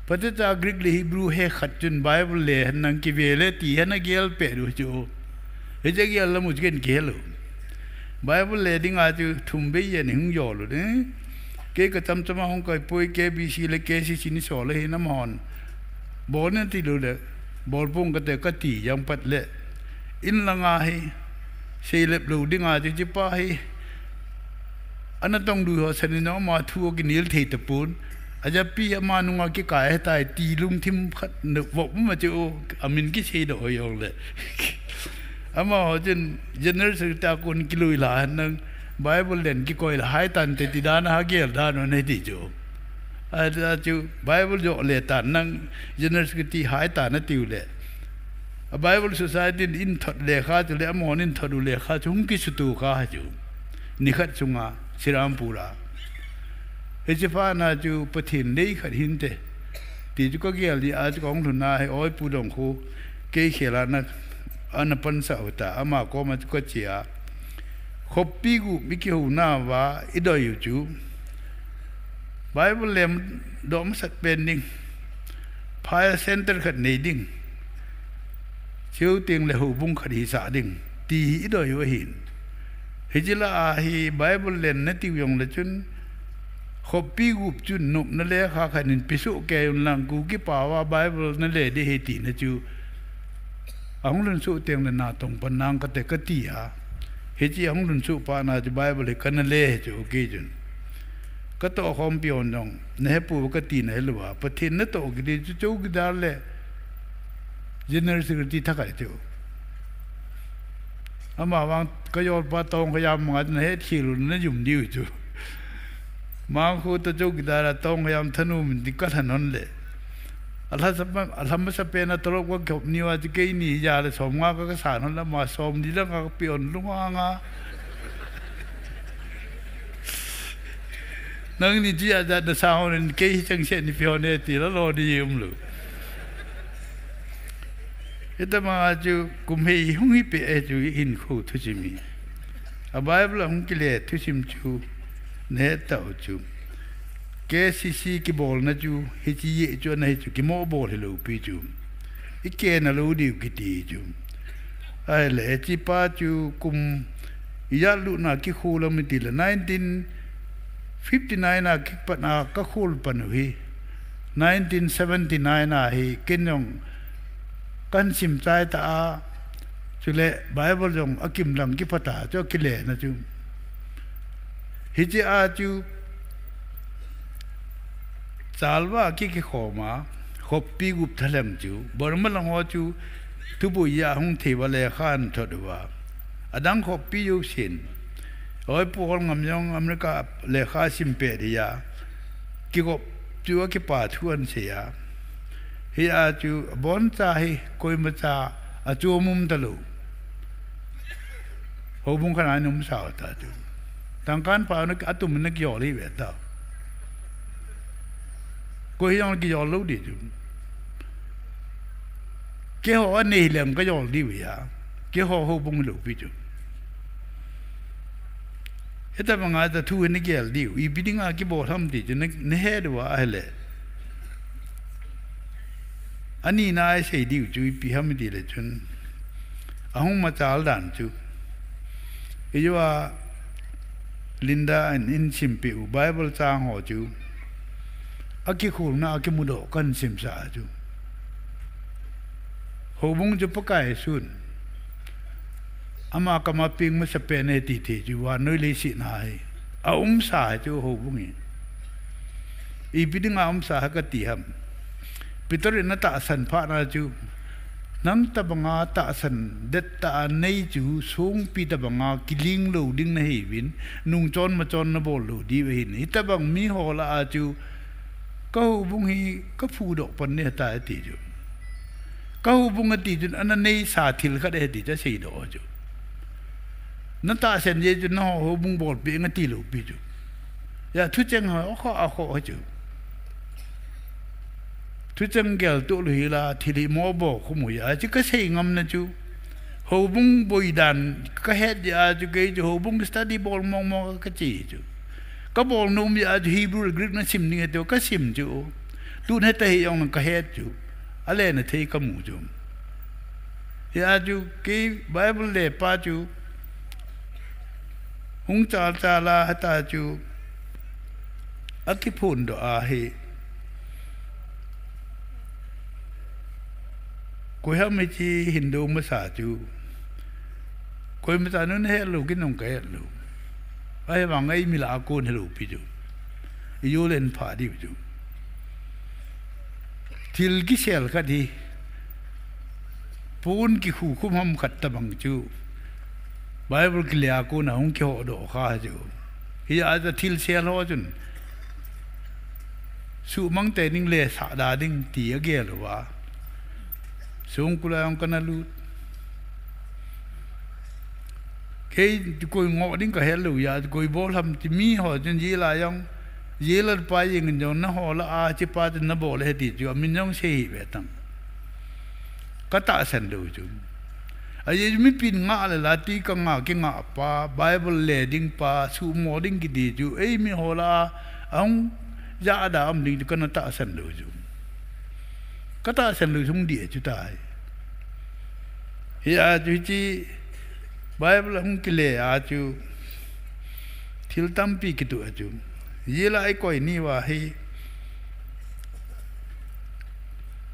Phatecha Greek le Hebrew he khat chun Bible le henlang kive le ti hi ana gel peh lou chu. Hiche gel lam u chu ken kihe lou. Bible le dinga chu thum vei jen hung jol u ding. Kei kacham chama hung kai poi K B C le K C C in isol ahi namahon. Bol in ati lou le, bol ponge kati, kati jeng phat le. In langa hi, seilep lou dinga chu chupa hi. Ana tong lui ho sanin ama thu akinel thei tapon. Ajapi ama nunga kikai ahitai ti lungthim khat na vop ma chu amin kiseidoh ho jong le. Amaho chun General Secretary a kon kilui la henlang Bible len kikoi la hai tante ti dan a ha gel dan u ahi ti chu. Ahi ta chu Bible jo le tan nang General Secretary hai tan atiu le. A Bible Society in thot lekha chu le amahon in thot u lekha chu hung kisutu kha chu. Nikhat chunga. Serampore a. Hiche phat na chu Pathen lei khat hinte, ti chu kagel jeh a chu kahung lhun a hi, Oipu Dongkhu, kei khel a ana, ana pansah u ta, ama koma chu kache a. Khopi gup i kihou nauva i doi u chu Bible lem doh masat pen ding, fire center khat nei ding, chuteng le houbung khat hisah ding, ti hi i doi u ahin. Hiche lah a hi Bible len nati u jongle chun, khopi gup chun nopna lekha khat in pesoh kei un lang, Kuki pao a Bible nale ding ahi tina chu, ahung lhun soh teng le natong pan nang kate kati a. Hiche ahung lhun soh phat na chu Bible hi kana le hi chu, kei chun. Katoh khompi hon jong, nahepouve kati nahi louva, Pathen natoh kiti chu chowkidar le General Secretary thakhat chu. Amavang kajolpa Tongkhayam manga chu nahet khel u najum diu chu. Mangkhu toh chowkidar a Tongkhayam thanom in ti kalhan hon le, alhasa, alhamasa pen a tolop kakhop niuva chu keini ja le somnga ka, kasan hon le, ama somli lang kapeh hon lunganga. Nangni chu ijat jat nasang hon in, kei hi changseh neipeh hon e ti la lo di umlou. Hitobanga chu kum hi hung hipeh e chu hinkho thusim hi. A Bible a hung kile thusim chu nahet tau chu, K C C kibolna chu hiche jeh chu ana hi chu, kimohbol hilou pi chu, i kena lou diu kiti chu. Ahile hichepa chu kum ijat lutna kikhol ham itile, nineteen fifty-nine a kipat a kakhol pan u hi, nineteen seventy-nine a hi ken jong kahin sim chai ta a, chule Bible jong akimlang kiphat a chu akilena chu. Hiche a chu chalva ki, kikhom a, khopi gup thalheng chu Burma lang ho chu thuboi a hung thei uva lekha ahin thot uva, adang khopi jousen, Oipu Holngam jong America lekha sim pet hi a, kigop chu akipa thu ahin sei a. Hia chu aboncha hi koimacha achom um talou. Houbung khat a ana umsa u ta chu. Tangkan pha na atum na kijol hi ve ta. Koi hi jong kijol lou di chu. Keiho anei leng kajol diu ahi. Keiho houbung lou pi chu. Hitobanga chu thu hi nagel diu, ipi dinga kibol ham ti chu na, nahet uva ahile, ani na isei diu chu ipi ham itile chun, ahung machal dan chu, ijeh a Linda in, in simpeh u Bible chang ho chu, akikholna a kimudoh kahin simsah chu, houbung chu Pakai sun, ama kama peng masapen ahi ti thei chu, vannoi leiset na hi aumsa hi chu houbung hi. Ipi dinga umsa ham kati ham? Peter in atahsan phat na chu, nang tobanga tahsan dettah a nei chu songpi tobanga kiling lou ding nahiuvin, nungchon machon nabol lou diu ahin, hitobang miho lah a chu kahoubung hi kaphudoh pan ding ahitai ati chu. Kahoubung ati chun ana neisa thil khat ahi ti chu aseidoh chu. Natahsan jeh chun nangho houbung bolpeh inge tilou pi chu. Hia thucheng ho akhoh akhoh hi chu. Thucheng geltoh lou hila thil hi mobo khum u hia chu kasei ngamna chu, houbung boi dan kahet jeh a chu kei chu houbung study bol mong mong kache chu. Kabol nom jeh a chu Hebrew le Greek nasim ding ahi ti kasim chu. Tun heta hi jong kahet chu. Alena thei kamu chu. Hia chu kei Bible lepa chu hung chal chal a heta chu akiphondoh ahi. Koiham hiche hin dou masa chu, koimacha nun hetlou, kei jong kahetlou. Ahivang eimi lah a kon hilou pi chu, ijou len pha diu chu. Thil kisel khat hi, pon kikhu khum ham khat tobang chu, Bible kile a kona hung kihodoh kha chu. Hia chu thilsel ho chun, suhmang tei ding le sahda ding ti agel uva, songkul a jong kana lut. Kei koi ngoh ding kahet lou a, koi bol ham ti mi ho chun jela jong, jela pa jeng in jong naho lah a hichepa chun nabol e ti chu amin jong sei hih ve tang. Katahsan lou chu. Ajeh chu mipin ngah le lah a ti kangah kingah pa, Bible le ding pa, suhmo ding kiti chu, eimi ho lah a, ahung jahda um ding chu kana tahsan lou chu. Katahsan lou chu hung dih chu tai. Hia chu hiche Bible hung kile a chu thil tampi kitoh a chu. Jela ikoi ni uva hi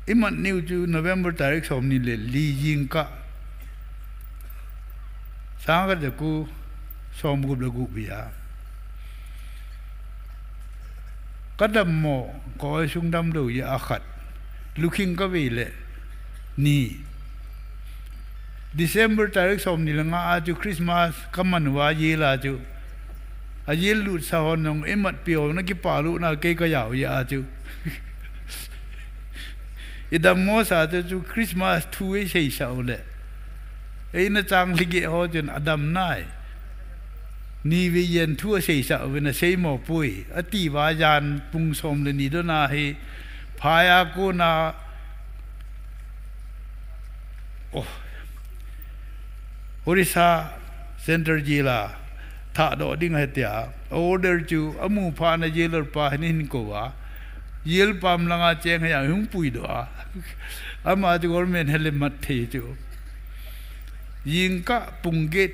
imat niu chu November tarik somni le li jingkah. Sangkhat jako somgup le gup bia. Kadammo, ka-oi sung damlou jeh a khat. Lukhing kavei le ni. December tarik somni le nga a chu Christmas kaman uva jela chu. Ajel lut sa hon jong imatpi ho nakipah lut na kei kajao jeh a chu. Idammo sa chu chu Christmas thu eiseisah u le. Eina changlhi geh ho chun adam nai. Nivei jen thu aseisah uvin aseimo poi. Ati uva jan pung som le ni don a hi. Phai a kona. Oh. Orissa Central Jail a thahdoh ding ahi tia. Order chu amu phat na jailer pa hin ahin kou a. Jail pam langa cheng hi ahung puidoh a. Ama chu government hile mat thei chu. Jingkah pung get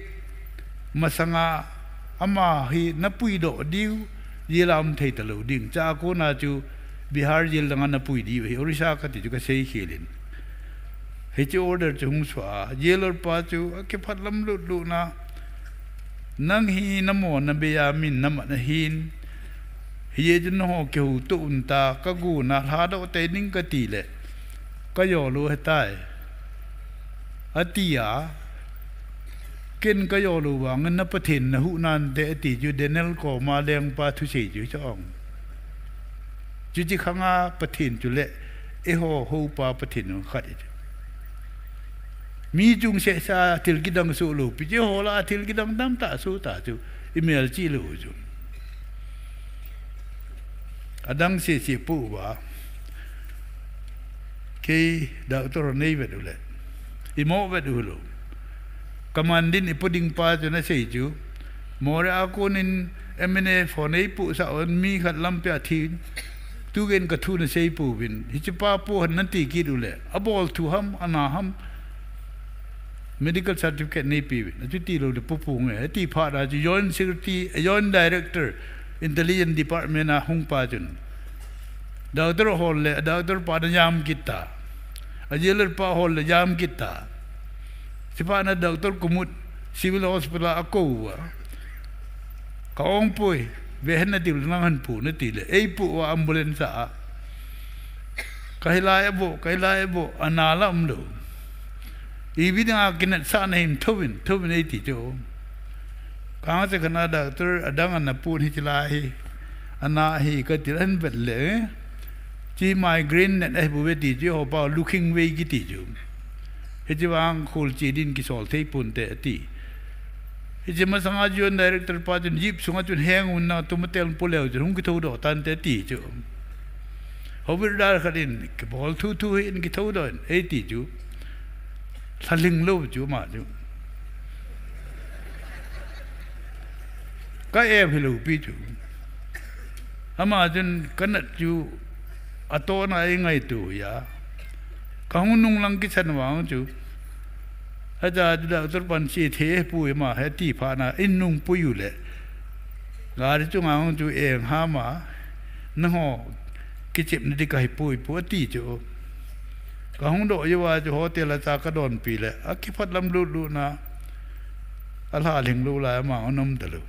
masanga ama hi napuidoh diu, jail a um thei talou ding. Chua kona chu Bihar jail langa napui diu ahi, Orissa kati chu kasei khel in. Hiche order chu hung suah a, jailer pa chu akiphat lam lutlut na, nang hi namo nabei a min namat ahin, hijeh chun nangho kihouto un ta, kagona lhadoh tei ding kati le, kajou lou ahitai. Ati a, ken kajou lou vangin na Pathen nahuh nante ati chu Daniel koma lengpa thusei chu hiche ong. Chuche khanga Pathen chu le, eiho houpa Pathen u khat ahi chu. Mi chung sehseh a thil kidang soh lou pi chu, eiho lah a thil kidang tamtah soh ta chu, imelchih lou chu. Adang sehseh pouva. Kei doctor ho neivet u le. Imo vet u lou. Command in ipo ding pa chu nasei chu. Moreh a konin M N A phone eipohsah un mi khat lampi a thi. Tugen kathu nasei pouvin. Hichepa po hen nati kit u le. Abol thu ham, ana ham. Medical certificate neipeuvin. Achuti lou le popo nge. Ati phat a chu Joint Secretary, Joint Director, Intelligence Department a hung pa chun. Doctor hol le, doctor pa na jam kit ta. A jailer pa hol le jam kit ta. Hichepa na doctor Kumud Civil Hospital a akou uva. Ka ong poi, ve hen nati le nang hen pu nati le. Eipu uva ambulance a. Kahi lai abo, kahi lai abo, ana la um lou. Ipi dinga kinepsah nahim thouvin, thouvin eiti chu. Kang che kana doctor adang ana pun hiche lai hi. Ana hi kati le ahin vet le. Hiche migraine net ahi bouve ti chu, eiho pa Lukhing vei kiti chu. Hiche vang khol che din kisol thei ponte ati. Hiche masanga Joint Director pa chun jeep sunga chun heng un na tumatel po leu chun hung kithoudoh tante ati chu. Hawitdar khat in kibol thuthu hi in kithoudoh in eiti chu. Lhaling lou chu ama chu. Ka em hilou pi chu. Ama chun kanat chu atohna eingaito uva. Kahung nunglang kichan vang chu. Acha chu doctor pan che thei poi ama hi ati phat na in nung pui u le. Gari chunga hung chu eng hama, nangho kichepna di kahi poi pu ati chu. Kahung doh uva chu hotel a cha kadonpi le, akiphat lam lutlut na, alha lhing lou lai ama hung um talou.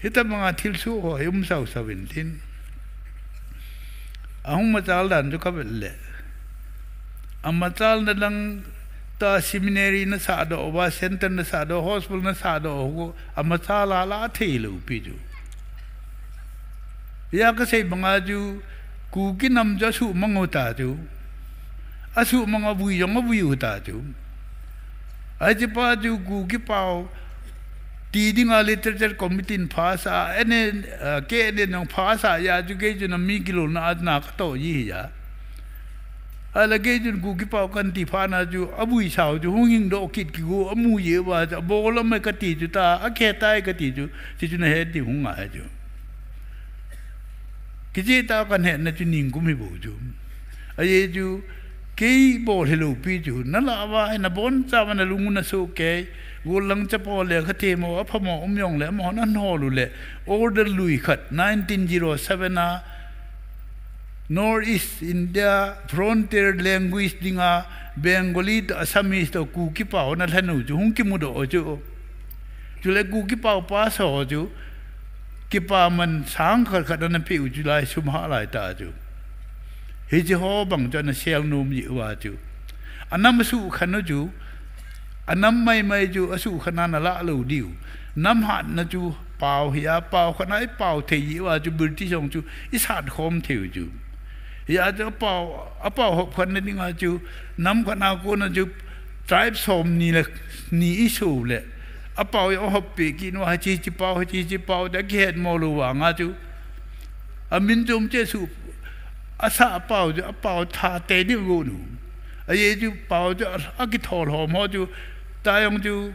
Hitabanga thilsoh ho hi um sausau in tin. Ahung machal dan chu kavet le. Amachalna lang ta seminary nasahdoh uva, center nasahdoh, hospital nasahdoh uva, amachal a la thei lou pi chu. Hia kasei banga chu, Kuki nam chu asuhmang u ta chu. Asuhmang avui jong avui u ta chu. Ahi, hiche pa chu Kuki pao ti dinga literature committee in phasa, ene, ah, ke ene nong phasa ya chu kei chu na mi kilolna a na ka to ji hi ya. Ala kei chun Kuki pao kan ti phat na chu, abui sao chu hung hing doh kit kigo, amu ye uva chu, abol amai ka ti chu ta, akhe tai ka ti chu, chi chu na he ti hung ngai chu. Kichi ta kan he na chu ning kum hi bo chu. Aye chu, kei bol hi lo pi chu, na la va, na bon cha va na lung na so ke, gol lang cha po le ka te mo, apha mo um yong le, mo na no lu le, order lui khat, nineteen zero seven a, North East India frontier language dinga Bengali to Assamese to Kuki pao na lhanu chu hung kimu doh chu. Chule Kuki pao pa so chu kipa man sang khat khat na pe u chu lai sum ha lai ta chu. Hichi ho bang chu na sel num yi wa chu. Anam su khan u chu. Anam mai mai chu asu khan na la lo diu. Nam hat na chu pao hi a pao khan ai pao thei yi wa chu British ong chu i sat khom thei u chu. Hi a chu pao, a pao hop khan na dinga chu nam khan a ko na chu tribe som ni le ni i su le. A pao yo hop pe ki no ha chi chi pao, ha chi chi pao da ki het mo lo wa nga chu. A min chom che su, a sa a pao chu, a pao tha te ding go nu. A ye chu pao chu, a, a ki thol hom ho chu, ta yong chu,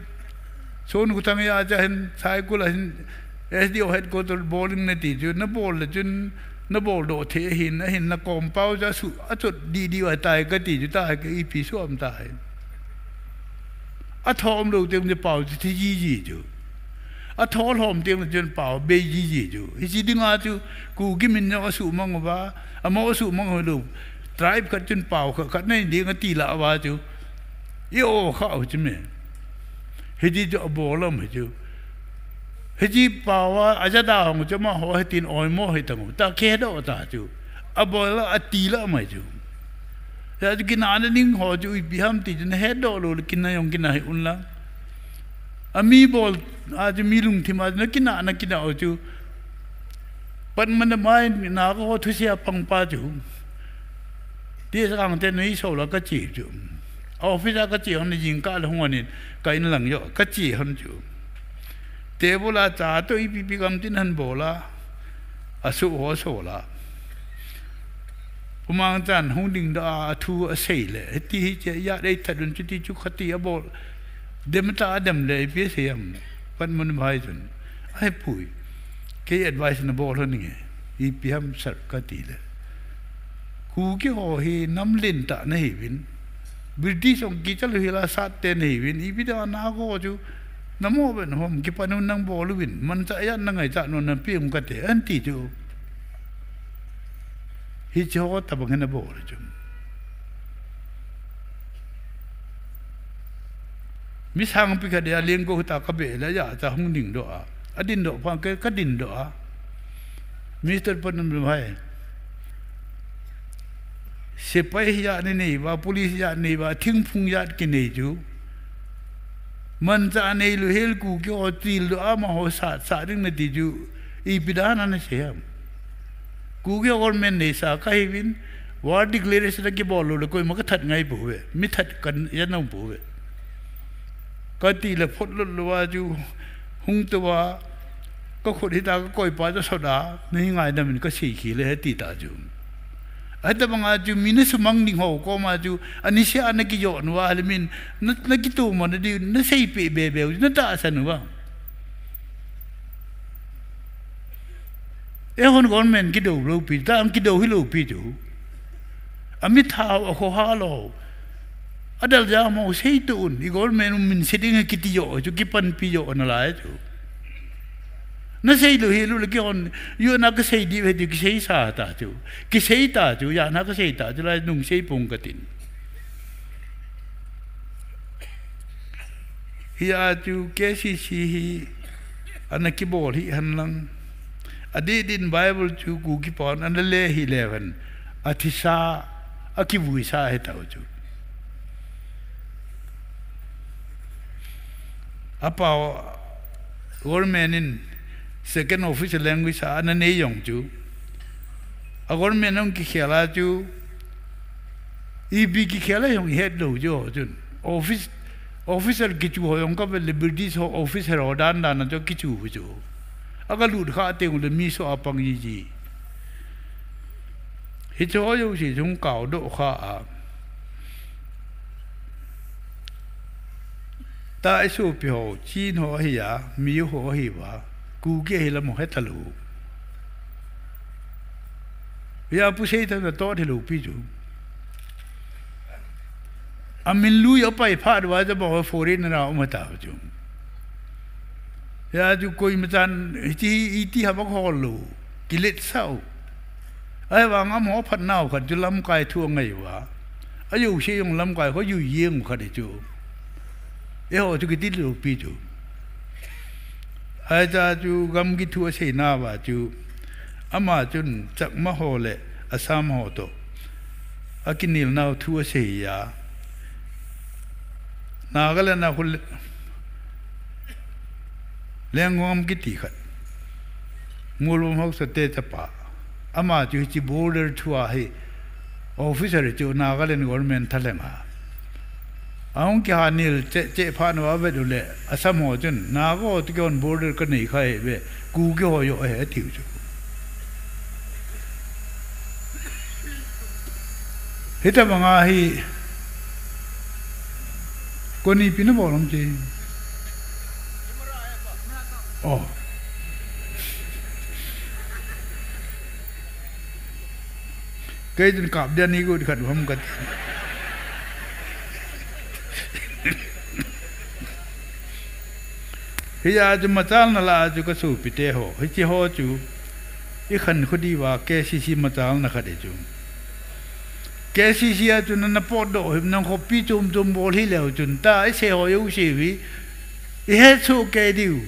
son ku thang ya cha hin, sai ku la hin, S D O headquarter bowling na ti chu, na bol le chun, na bol do the hin, a hin na kom pao chu, a su, a chot di di wa tai ka ti chu, ta ka i pi su am tai. A thom lo teng chu pao chu thi ji ji chu. A thol hom teng le chun pao bei ji ji chu. Hi chi dinga chu Kuki min no asu mang uva, amo asu mang u lo. Tribe khat chun pao khat, khat nei ding ati la uva chu. I o kha u chi me. Hi chi chu abol am hi chu. Hi chi pao a, a ja da hong chu ma ho hi tin oi mo hi tang u. Ta ke do ta chu. Abol a ti la mai chu. Ya chu kina na ning ho chu ipi ham ti chu na he do lo le kina yong kina hi un la. A mi bol, a chu mi lungthim a chu na kina, na kina o chu. Pat man na mai na ko thu sia pang pa chu. Ti sa kang te nei so la ka chi chu. A office a ka chi hon ni jing ka le hung anin ka in lang yo ka chi hon chu. Table a cha to ipi pi kam tin han bol a. A su ho so la. Pu Mang Chan hung ding da a thu a sei le. Hiti hi che ya dei that un chu ti chu khati a bol. Dem ta a dem le ipi sei am. Pat mun vai chun. Ai pui. Kei advice na bol hon nge. Ipi ham sir ka ti le. Kuki ho hi nam len ta na hi vin. British ong ki chalu hi la sat te na hi vin. Ipi da na ko chu. Na mo ben hom ki panu nang bol vin. Man cha ya na ngai cha no na pi um ka te an ti chu. Hi chi ho ta bang hin a bol chu. Mi sang pi kha dia ling ko ta ka be la ya cha hung ding do a. A din do pha ke ka din do a. Mister Panum hai. Sepai ya ni nei va, police ya nei va, thingphung ya ki nei ju. Man cha nei lu hel Kuki ho til do a ma ho sa, sa ding na ti ju. Ipi da na na se ham. Kuki government nei sa ka hi vin, war declaration ki bol lo le koi ma ka that ngai pu ve, mi that kan ya nong pu ve. Ka ti le phot lo lo wa ju, hung to wa, ka khut hi ta ka koi pa to so da, ni ngai da min ka si khi le he ti ta ju. Ai ta bang a ju, mi na su mang ding ho ko ma ju, ani se a na ki yo nu wa le min, na, na ki tu ma na di, na sei pe be be, na ta sa nu wa. E hon government ki do lo pi, ta ang ki do hi lo pi chu. A mi thao a kho ha lo. A dal ja mo sei tu un, i government min se ding ki ti yo chu, ki pan pi yo na lai chu. Na sei lo hi lo le ki hon, yo na ka sei di ve di ki sei sa ta chu. Ki sei ta chu, ya na ka sei ta chu lai nung sei pung ka tin. Hi a chu K C C hi ana kibol hi han lang. A di din Bible chu Kuki pon ana le hi le van. A thisa, a kivui sa he tau chu. A pau government in second official language a ana nei jong chu. A government hung kikhel a chu. Ipi kikhel a jong het lo chu chun. Office Officer kichu ho jong kavet le British ho officer ho dan dan a chu kichu hu chu. Aga lut kha teng le mi so a pang ji ji. Hiche ho jouse jong kau doh kha a. Ta isopi ho, Chin ho ahi a, Mizo ho ahi uva, Kuki ahi lam ho he talou. Hia Pu Seithang natoh thei lou pi chu. Amin lui apai phat uva chu bang foreign na um ta chu. Hia chu koima chan iti, iti ha bang hol lou. Kilet sao. Ahivang amaho phatnau khat chu lamkai thu angai uva. Ajouse jong lamkai kho jui jeng u khat hi chu. Eiho chu kiti lou pi chu. Ahi ta chu gamgi thu asei nauva chu. Ama chun Chakma ho le Assam ho toh akinel nau thu asei a. Nagaland a khu le, Lenggam kiti khat. Ngulbam Haoksa te chapa. Ama chu hiche border thu a hi officer chu Nagaland government thalheng a. Ahung kiha nel che, che phat uva avet u le, Assam ho chun, Naga ho toh keiho border kanei kha hi ve, Kuki ho joh ahi, atiu chu. Hitabang a hi, koni pi nabol ham chi. Oh. Kei chun kap dia ni gu khat ham kati. Hia chu machalna lah a chu kasopi te ho. Hiche ho chu, ikhankho diuva K C C machalna khat hi chu. K C C a chu nana potdoh hih in nang khopi chom chom bol hih leu chun ta isei ho jouse hi ihet soh kei diu.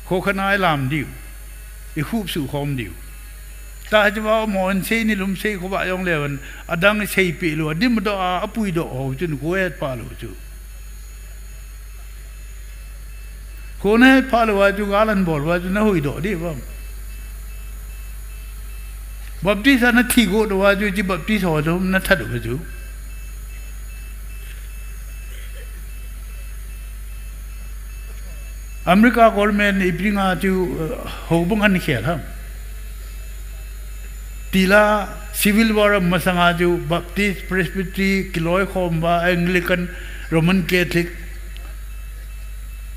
Kho khat a ilam diu. Ikhup suh khom diu. Ta hiche va mo in sei ni lum sei khovah jong leu in adang isei peh lou, adim doh a, apui doh ho chun kho het pha lou chu. Kho nahet pha lou a chu gal an bol uva chu nahui doh diu vang. Baptist a nathi got uva chu hiche Baptist ho chu nathat uva chu. America government ipi dinga chu, eh, houbung ahin khel ham. Tila Civil War masanga chu Baptist, Presbytery, kiloikhom uva, Anglican, Roman Catholic.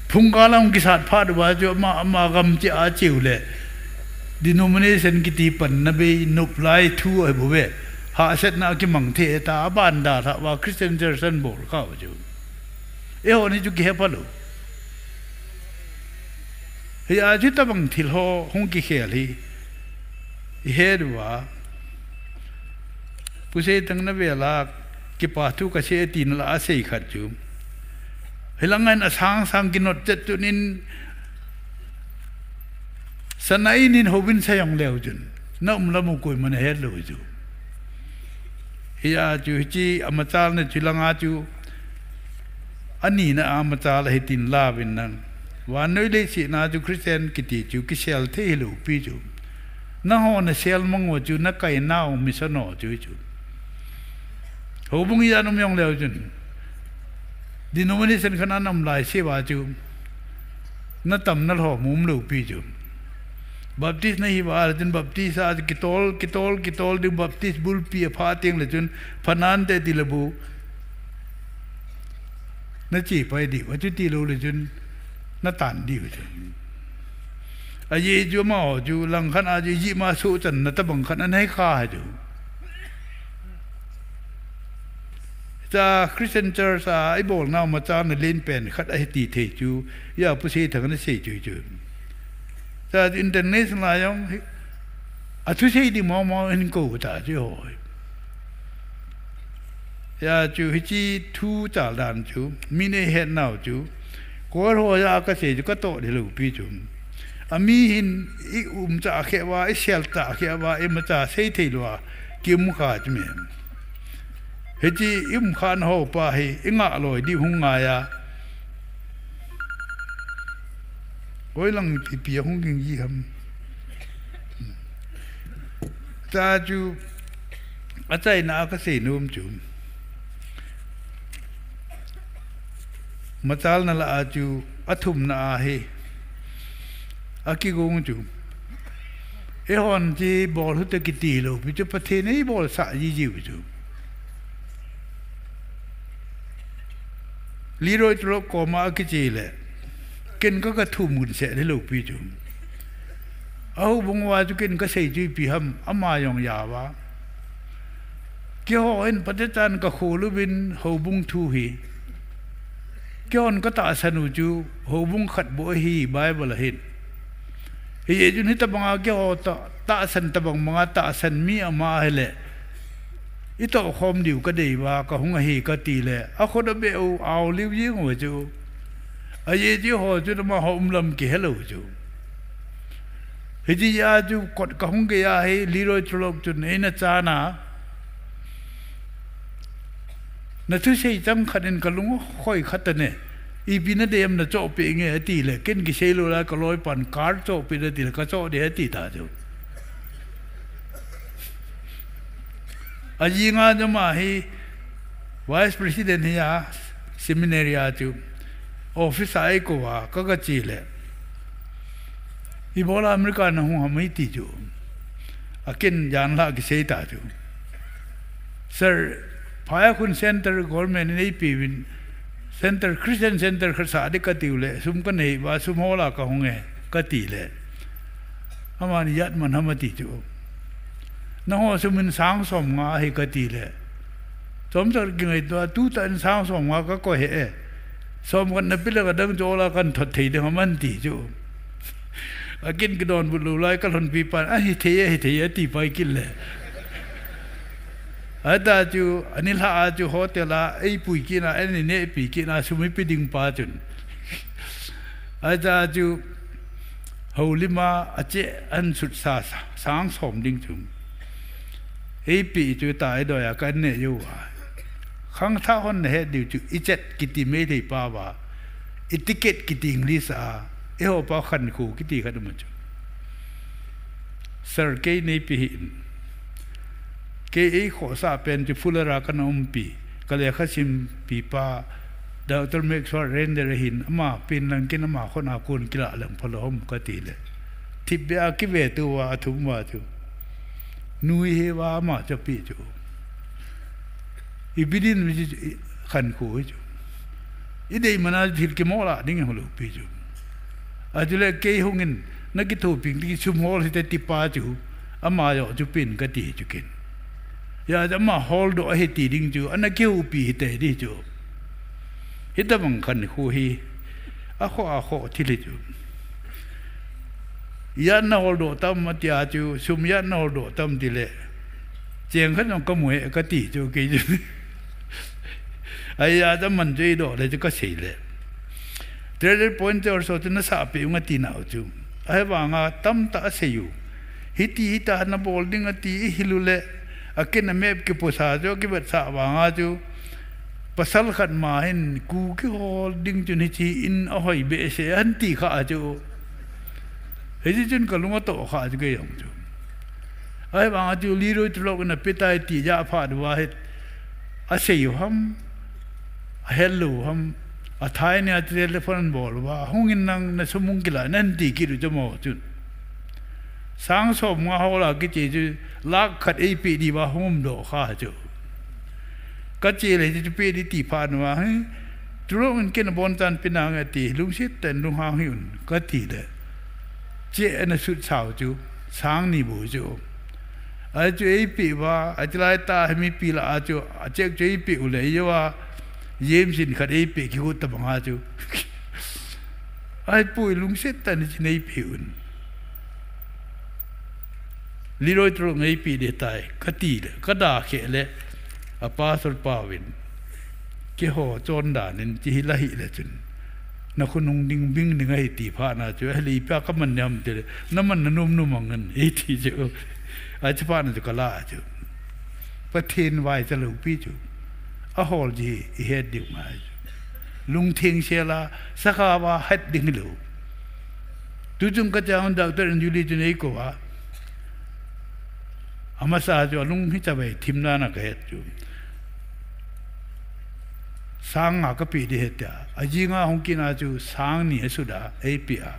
Phungkal a hung kisat phat uva chu ama, ama gam cheh a cheu le. Denomination kiti panna bei nop lai thu ahi bou ve. Hahsatna kimang thei ta aban dalhah uva Christian Church ahin bol kha u chu. Eiho ni chu kihe pha lou. Hia chu tabang thil ho hung kikhel hi. Ihet uva. Pu Seithang na vel a kipa thu kasei tina lah a asei khat chu. Hilang in asang sang kinot chet chun in sana in in hobin sa jong leu chun. Na um lam u koiman ahet lou chu. Hia chu hiche amachalna chu langa chu. Anina a machal ahi tin lauvin lang. Vannoi leiset na chu Christian kiti chu kisel thei hilou pi chu. Nangho nasel mang u chu nakai nau mission u chu chu. Houbung ijat um jong leu chun. Denomination khat a na um lai se uva chu. Natam nalhom um lou pi chu. Baptist nahi uva le chun Baptist a chu kitol, kitol, kitol ding Baptist bulpi apha teng le chun phanante ti le bu. Nache pai diu, achuti lou le chun natan diu chu. Ajeh chu amaho chu langkhat a chu ijeh ma sohchanna tabang khat anei kha chu. Cha Christian Church a ibolnau machal na lenpen khat ahi ti thei chu, hia Pu Seithang in asei chu chu. Cha international a jong hi, athusei ding mong mong in kou ta chu hoi. Hia chu hiche thu chal dan chu, min eihet nau chu, koi ho a kasei chu katoh thei lou pi chu. Ami hin i umcha khe uva, isel cha khe uva, imacha sei thei lou a, kium kha chu me. Hiche i um kha na ho pa hi, ingah loi ding hung ngai a. Hoilang pipi a hung ging ji ham. Cha chu, achaina a kasei nom chu. Machalna lah a chu athumna ahi. Akigong chu, eihon chu bol hite kiti lou pi chu, Pathen in eibolsah jiu chu. Leroy Tulop koma akiche le, ken ka, ka thum gun seh hilou pi chu. A houbung uva chu ken kasei chu ipi ham, ama jong ja uva. Keiho hin phatechan kakholuvin houbung thu hi. Keihon katahsan u chu houbung khat bou ahi Bible a hin. Hijeh chun hitabanga keiho ta, tahsan tabang banga tahsan mi ama hile, itoh khom diu kadei uva, kahung ahi kati le, akhut abeh u, aoliu jeng uve chu. Ajeh chu eiho chu amaho umlam kihelou chu. Hiti a chu kot kahung gei a hi Leroy Tulop chun eina chana, nathusei chang khat in kalung akhoi kha tane. Ipi nadei ham nachohpeh inge ati le, ken kisei lou lai, kaloipan car chohpeh in ati le, kachoh ding ati ta chu. Ajing a chu ama hi Vice President hi a, seminary a chu office a eikou a, ka, kache le, ibola America nahung ham eiti chu. Aken jan lah kisei ta chu. Sir, phai a khun center government in eipeuvin, center, Christian center khat sah ding katiu le, sum kanei uva, sum hol a kahung e, kati le, aman ijat man ham ati chu. Nangho sum in sang somnga ahi kati le, chomcha kingaito a, tutah in sang somnga kakoi hih e. Somkhat napeh le kadang chu hol a kahin thot thei ding ham ati chu. Aken kidonbut lou lai, kalhonpi pan, ahithei, ahithei, ati pai kit le. Hita chu, anilhah a chu hotel a eipui kit na, eina nehpi kit na, sum eipe ding pa chun, hita chu, houlim a acheh ahin sutsa, sang som ding chu eipeh chu, ta eidoi a kahin neh jou a. Khangthah hon nahet diu chu, ichat kiti Meitei pao a, etiquette kiti English a, eiho pao khankho kiti khat um a chu. Sir, kei neipe hih in. Kei eikhohsah pen chu Fuller a kana umpi, kalekha simpi pa, Doctor Maxwell Render ahin, ama pen lang ken ama khut a kon kilah leng phalou ham kati le, thipbeh a kivetou uva athum uva chu, nui hih uva ama chu apeh chu. Ipi din mi chu, khankho hi chu. Idei man a thil kimoh lah ding hilou pi chu. Achule kei hungin, nakithoping ding sum hol hite ti pa chu, ama joh chu pen kati chu ken. Hijeh a ama holdoh ahi ti ding chu, ana kihoupi hite ti chu. Hitabang khankho hi, akhoh akhoh thil hi chu. Ijat naholdoh tam atia chu, sum ijat naholdoh tam tile, cheng khat jong kamu e kati chu kei chu. Ahijeh a aman chu eidoh le chu kasei le, Treasure Point Church ho chu nasahpeh ung ati nau chu. Ahivanga tamtah asei u. Hiti hita nabol ding ati ihil u le, aken a map kipusa chu akivetsah vanga chu, pasal khat ma hin ku kihol ding chun hiche in ahoi behseh ahin ti kha chu. Hiche chun kalung atoh kha chu kei jong chu. Ahivanga chu Leroy Tulop in apetai ti jah phat uva hi, asei u ham, ahel lou u ham, athai nia telephone bol uva, hungin nang nasum hung kilah in ahin ti kit u chu amaho chun. Sang somnga hol a kiche chu, lakh khat eipeh diuva hung umdoh kha chu. Kache le hiche chu peh ding ti phat uva hi, Tulop in ken abonchan pe nange ati, lungset tah in lunghang hih un kati le, cheque ana sutsau chu, sang ni bou chu. Achu eipeh uva, achu laitah hi mipi lah a chu, acheque chu eipeh u le, ijouva, James in khat eipeh kigot tabanga chu, ahipoi, lungset tah in hiche neipeh un. Leroy Tulop in eipeh ding tai kati le, kada kheh le, a pastor pauvin, keiho chondan in hiche hi la hih le chun, nakhonung ding bing ding ahi ti phat na chu, ahile ipi a kaman ding ham tile, naman nanom nom angin eiti chu. Achu phat na chu kala chu, Pathen vaicha loupi chu, ahol ji ihet diu ngai chu. Lungtheng sel a, sakha uva het ding hilou. Tuchung kachang Doctor Andrew Lee chun eikou a, amasa chu alung hi chavei thim dan a kahet chu. sang nga kapeh ding ahi tia. Ajing a hung kit na chu sang ni asut a, eipeh a.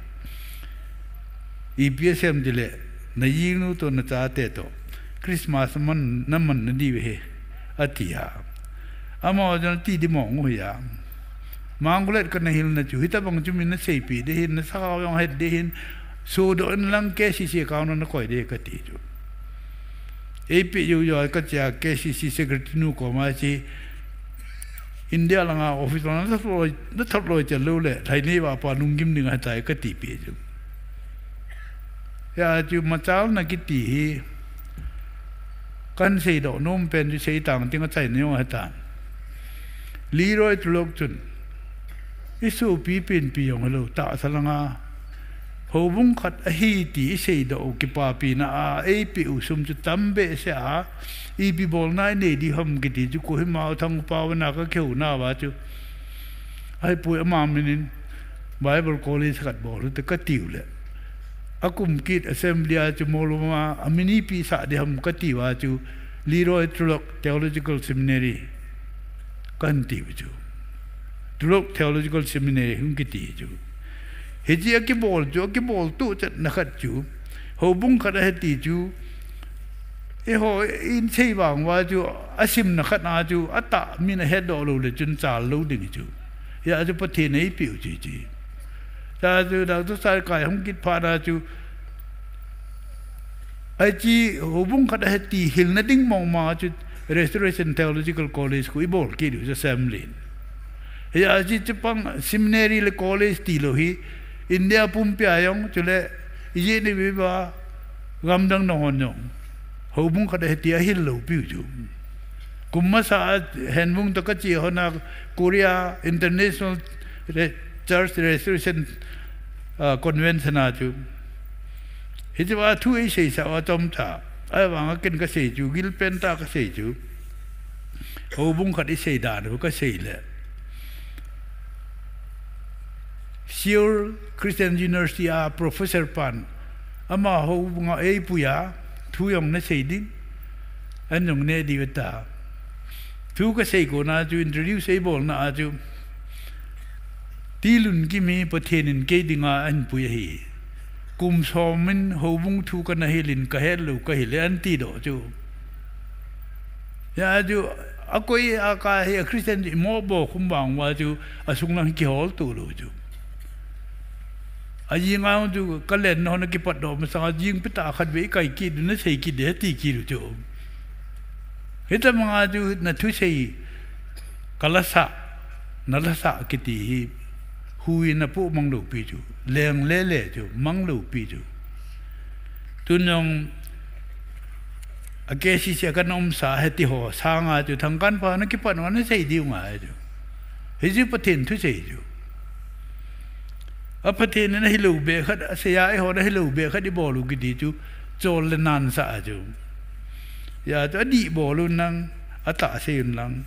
Ipi asei em tile, najinu toh nachate toh Christmas man, naman nadiu ahi, ati a. Amaho jong ati ding mong u ahi a. Immaculate kana hilna chu, hitobang chu min aseipeh ding ahin, nasakhao jong het ding ahin, sodoh in lang K C C account a nakoi ding kati chu. Eipeh jou jou a kati a, K C C secretary nu koma chu, India langa office langa nathot loi, nathot loi chel lou le, lhainei vahpa lunggim ding ahitai kati peh chu. Hia chu machalna kiti hi, kahin seidoh nom pen chu seitang ting achaina jong ahitan. Leroy Tulloch chun, isopi penpi jong hilou, tahsa langa houbung khat ahi ti iseidoh u kipapina a eipeh u sum chu tam behseh a, ipi bolna inei ding ham kiti chu Kohima u Thangpao in a kakihou nauva chu, ahipoi, ama minin Bible College khat bol hite katiu le, akum kit assembly a chu moloma amin ipi sah ding ham katiuva chu Leroy Tulloch Theological Seminary kahin tiu chu. Tulloch Theological Seminary hung kiti chu. Hiche akibol chu, akibol tuchatna khat chu, houbung khat ahi ti chu, eiho in sei vang uva chu, asimna khat a chu, atah min ahetdoh lou le chun chal lou ding chu. Hia chu Pathen in eipeh u chu hiche. Hia chu Doctor Sarkai hung kit phat a chu, hiche houbung khat ahi ti hilna ding mong mong a chu Restoration Theological College khu ibol kit u chu assembly in. Hia chu chapang seminary le college tilou hi India pumpia jong chule ijeh inem iva gamdang nahon jong houbung khat ahi ti ahil lou piu chu. Kum masa a Henbung toh kache hona Korea International Re-, Church Restoration, ah, Convention a chu, hichea thu eiseisah uva chomcha, ahivanga ken kasei chu, gilpen tah a kasei chu, houbung khat isei dan u kasei le, Seoul Christian University a professor pan, ama houbunga eipui a, thu jong nasei ding, an jong neh diu ata. Thu kasei kona chu, introduce eibolna a chu, Tilunkim hi Pathen in kei dinga ahinpui ahi. Kum som in houbung thu kana hilin kahet lou kahile, an tidoh chu. Hia chu, akoi akai hi a Christian chu imoh bou khum vang uva chu, asunglang kihol to lou chu. Ajing a chu, kalen nahon akipatdoh masang a jingpi tah khatvei ikai kit diu, nasei kit ding ati kit u chu. Hitobanga chu, nathusei, kalasah, nalasah kiti hi, hui napoh mang lou pi chu, leng lele chu, mang lou pi chu. Tun jong, a K C C a kana umsa hiti ho sanga chu, Thangkanpa nakipat uva nasei diu ngai chu. Hichu Pathen thusei chu. A Pathen in ahilou beh khat, asei a eihon ahilou beh khat ibol u kiti chu, chol le nansah a chu. Hia chu adih bol un lang, atah sei un lang.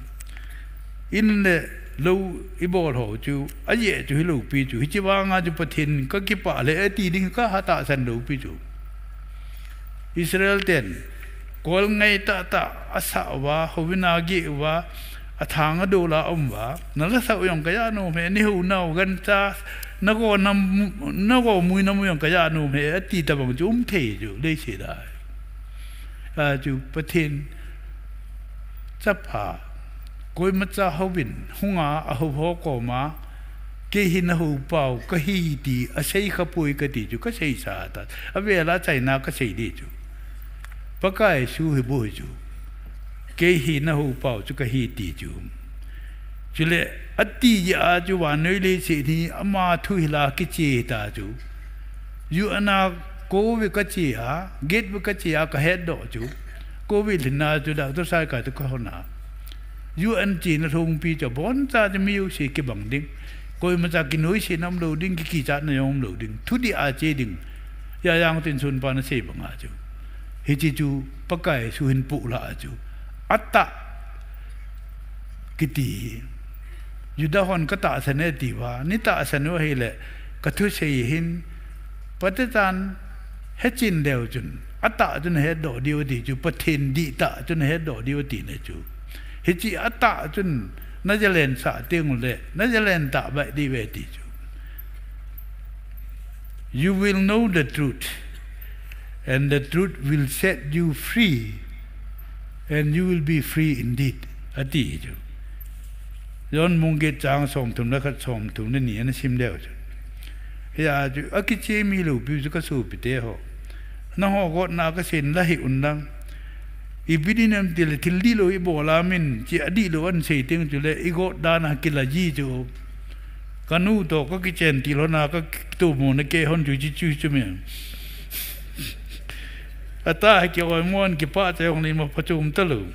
In le lou ibol ho chu, ajeh chu hilou pi chu. Hiche vanga chu Pathen kakipah le ati ding kahatahsan lou pi chu. Israel ten, kol ngai tahtah asah uva, houin a ageh uva, athang adol a aum uva, nalasah u jong kaja nom e, neihounau gancha, nago nam, nago mui nam u jong kaja nom e, ati tobang chu umthei chu, leiset a. Achu Pathen chapa, koimacha houin, hunga ahou ho koma, kei hi nahoupau kahi ti asei khapoi kati chu kaseisa ta. Avel a achaina kasei ding chu, Pakai Jesu hi bou hi chu, kei hi nahoupau chu kahi ti chu. Chule, ati jeh a chu vannoi leiset hi ama thuhil a kiche ta chu. U N a kou ve kache a, gate ve kache a kahetdoh chu, covid lhinna chu Doctor Sarkai toh kahon a, U N chena lhungpi chu aboncha chu mi jouse kibang ding, koimacha kinoise na umlou ding, kikichatna jong umlou ding, thudih a che ding. Hia Jangtin Sunpan asei banga chu, hiche chu Pakai Jesu hin pohlhah a chu, atah kiti hi, Juda hon katahsan e atiuva, neitahsan u ahile, kathusei hin, Pathen chan hechen leu chun, atah chu nahetdoh diu ati chu, Pathen dihtah chu nahetdoh diu ati na chu. Hiche atah chun, Najalensah teng ule, najalentah bai di ve ti chu. You will know the truth, and the truth will set you free, and you will be free indeed, ati chu. John bung get chang somthum le khat, somthum le ni ana sim leu chu. Hia chu akicheh mi lou piu chu ka sopite ho. Nangho gotna kasei in la hih un lang. Ipi dinam tile thil dihlou ibol a min, chi adihlou an sei teng chule igot dan a kila ji chu. Kanu toh kakichen til hon a kakitomo na kei hon chu chi chu chu mi. Ata hi kei oimon kipah chai hong le ima phachom talou.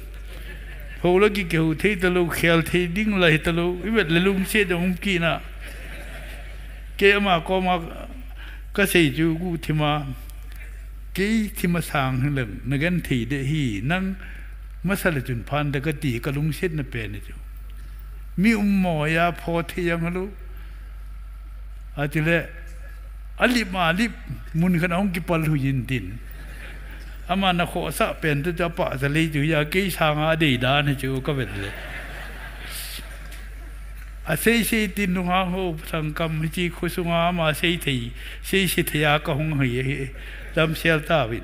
Hou la ki kihou thei talou, khel thei ding la hi talou, ivet le lungset jong um kit na. Kei ama koma kasei chu guhthim a. Kei thim asang hi leng, nagenthei deh hi, nang masa le chun phan deh kati, kalungsetna pen chu. Mi um mo a pho thei jong hilou. Atile, alip ma alip, mun khat a hung kipal hui in tin. Ama nakhohsah pen tu chu apahsa lei chu hia, kei sanga adei dan hi chu kavet le. Asei sei tin nunghang ho sangkam hiche khosunga ama sei thei, sei sei thei a kahung hi hi. Damsel tauvin.